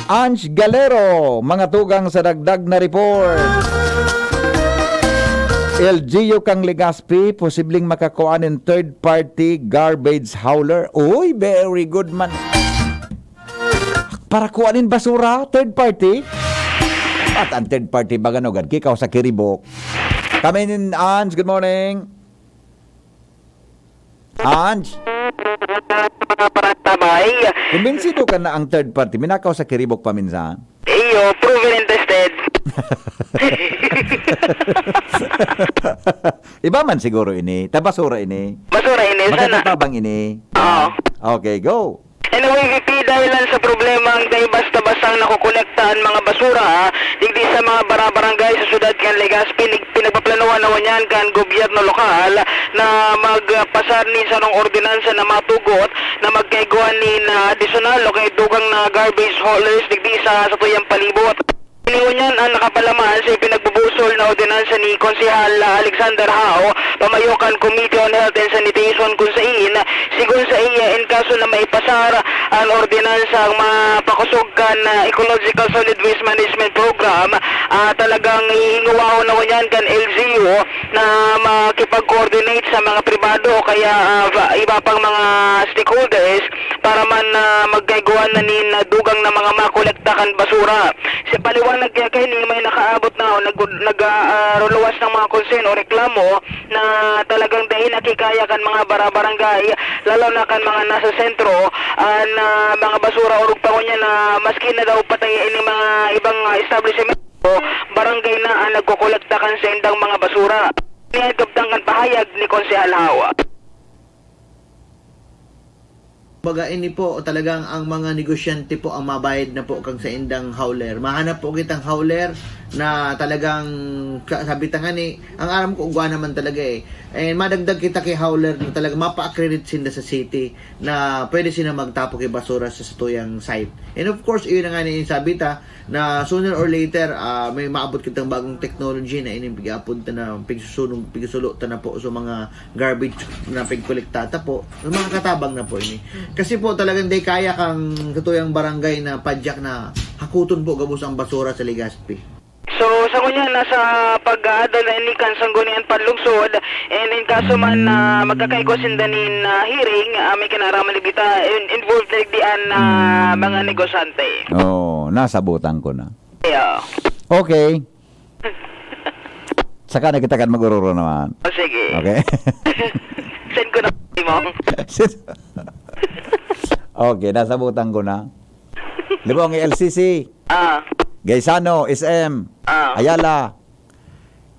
Ange Galero, mga tugang sa dagdag na report. L G U kang Legazpi, posibleng makakuha nin third party garbage hauler. Uy, very good man. Para kuha nin basura, third party. At ang third party, baga no, gad, kikaw sa kiribok. Kami nin Ange, good morning. Ange? Mga parattabay. Kumbinsido ka na ang third party, minakaw sa kiribok paminsan? Iyo, proven and tested. Iba man siguro ini, ta basura ini. Basura ini, sana. Makakatabang ini. Oo. Okay, go. Anyway, V P, dahil lang sa problema ang dai basta-bastang nakokolekta ang mga basura, ah, digdi sa mga barabarangay sa syudad kan Legazpi, nig-, pinagpaplanuhan na ngunyan kan gobyerno lokal na magpasar nin sarong ordinansa na matugot na magkaigwa nin, ah, additional o kaya dugang na garbage haulers digdi sa satuyang palibot. Ini ngunyan ang nakapalaman sa ipinagbubusol na ordinansa ni Konsehal Alexander Hao, pamayo kan Committee on Health and Sanitation, kun sain, sigon sa iya, in kaso na maipasar ang ordinansa ang mapakosog kan, ah, Ecological Solid Waste Management Program, ah, talagang hihingowahon na ngunyan kan L G U na makipag-coordinate sa mga pribado o kaya, ah, ba-, iba pang mga stakeholders para man, ah, magkaigwa na nin, ah, dugang na mga makolekta kan basura. Sa paliwanag kaya kaini, may nakaabot na o nag-, nag-, ah, ah, luluwas ng mga concern o reklamo na talagang dai nakikaya kan mga barabarangay, lalo na kan mga nasa sentro, ah, na mga basura orog pa ngunyan na maski na daw patay ini mga ibang, ah, establishment, barangay na ang nagkokolekta kan saindang mga basura. Niya kabtang kan pahayag ni Konsehal Hawa. Baga, ini po, talagang ang mga negosyante po ang mabayad na po kang saindang hauler. Mahanap po kitang hauler na talagang ka-, sabi ta nga ni, ang aram ko, ugwa naman talaga eh. And madagdag kita kay hauler na talaga mapa-accredit sinda sa city na pwede sila magtapo kay basura sa satuyang site. And of course, iyon na nga ni sabi ta, na sooner or later, ah, may maabot kitang bagong technology na ining pig-aapod ta na, pigsusunog, pigsulo ta na po sa mga garbage na pigkolekta ta po. So, makakatabang na po ini. Kasi po, talagang di kaya kang katuyang barangay na padyak na hakuton po gabos ang basura sa Legazpi. So, sa ngunyan, nasa pag-aada na ini kan Sangguniang Panlungsod, and in kaso man na magkakaigwa sinda nin, ah, hearing, ah, may kinaraman digdi ta, in-, involved na digdi an, ah, mga negosyante. Oh, nasabutan ko na. Yeah. Okay. Saka na kita kan mag-ororo naman. O, sige. Okay. Send ko na mo. Okay, nasabutan ko na. Di ba, ang L C C? Ah. Gaisano, S M, Ah. Ayala.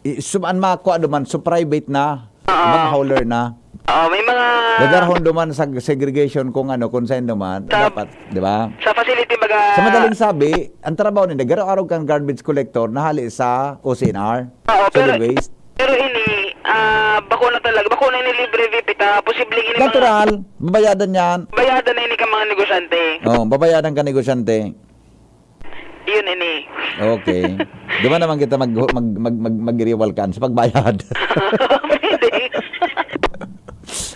I-, sum-, an makwa duman, so private na, Ah. mga hauler na. Ah, may mga Gagarahon duman sa segregation kung ano, kung saan duman, Sa dapat, di ba? Sa facility, baga Sa madaling sabi, ang trabaho ninda, garo-arog kang garbage collector na hali sa O C N R, Oo, solid pero, waste. pero ini, ah, bako na talaga, bako na ini libre, V P, ta, posible ini mga Natural, babayadan yan. Bayadan na ini ka mga negosyante. Oh, babayadan ka negosyante. Yun ini. Okay. Di ba naman kita mag-, mag-, mag-, mag-, mag-riwal kan sa pagbayad? Pwede.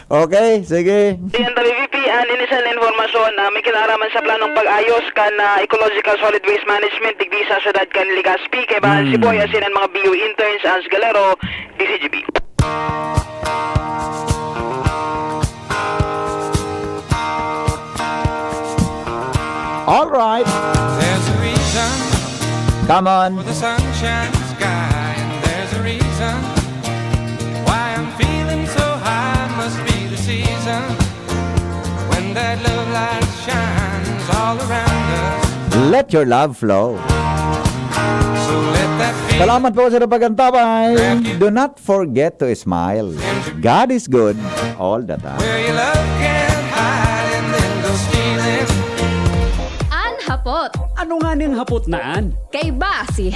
Okay, sige. Yan, tabi, V P, an inisan na informasyon na may kinaraman sa planong pag-ayos kan, ah, ecological solid waste management digdi sa syudad kan Legazpi, kaibahan Hmm. si Boy asin an mga B U interns, Ans Galero, D Z G B. All right. There's a reason Come on. for the sunshine sky, and there's a reason why I'm feeling so high. Must be the season when that love light shines all around us. Let your love flow. So let that feeling Salamat po sa pag-antabay. Do not forget to smile. God is good all the time. Where your love can hide and then go stealing. An hapot. Ano nga ning hapot na an? Kaiba si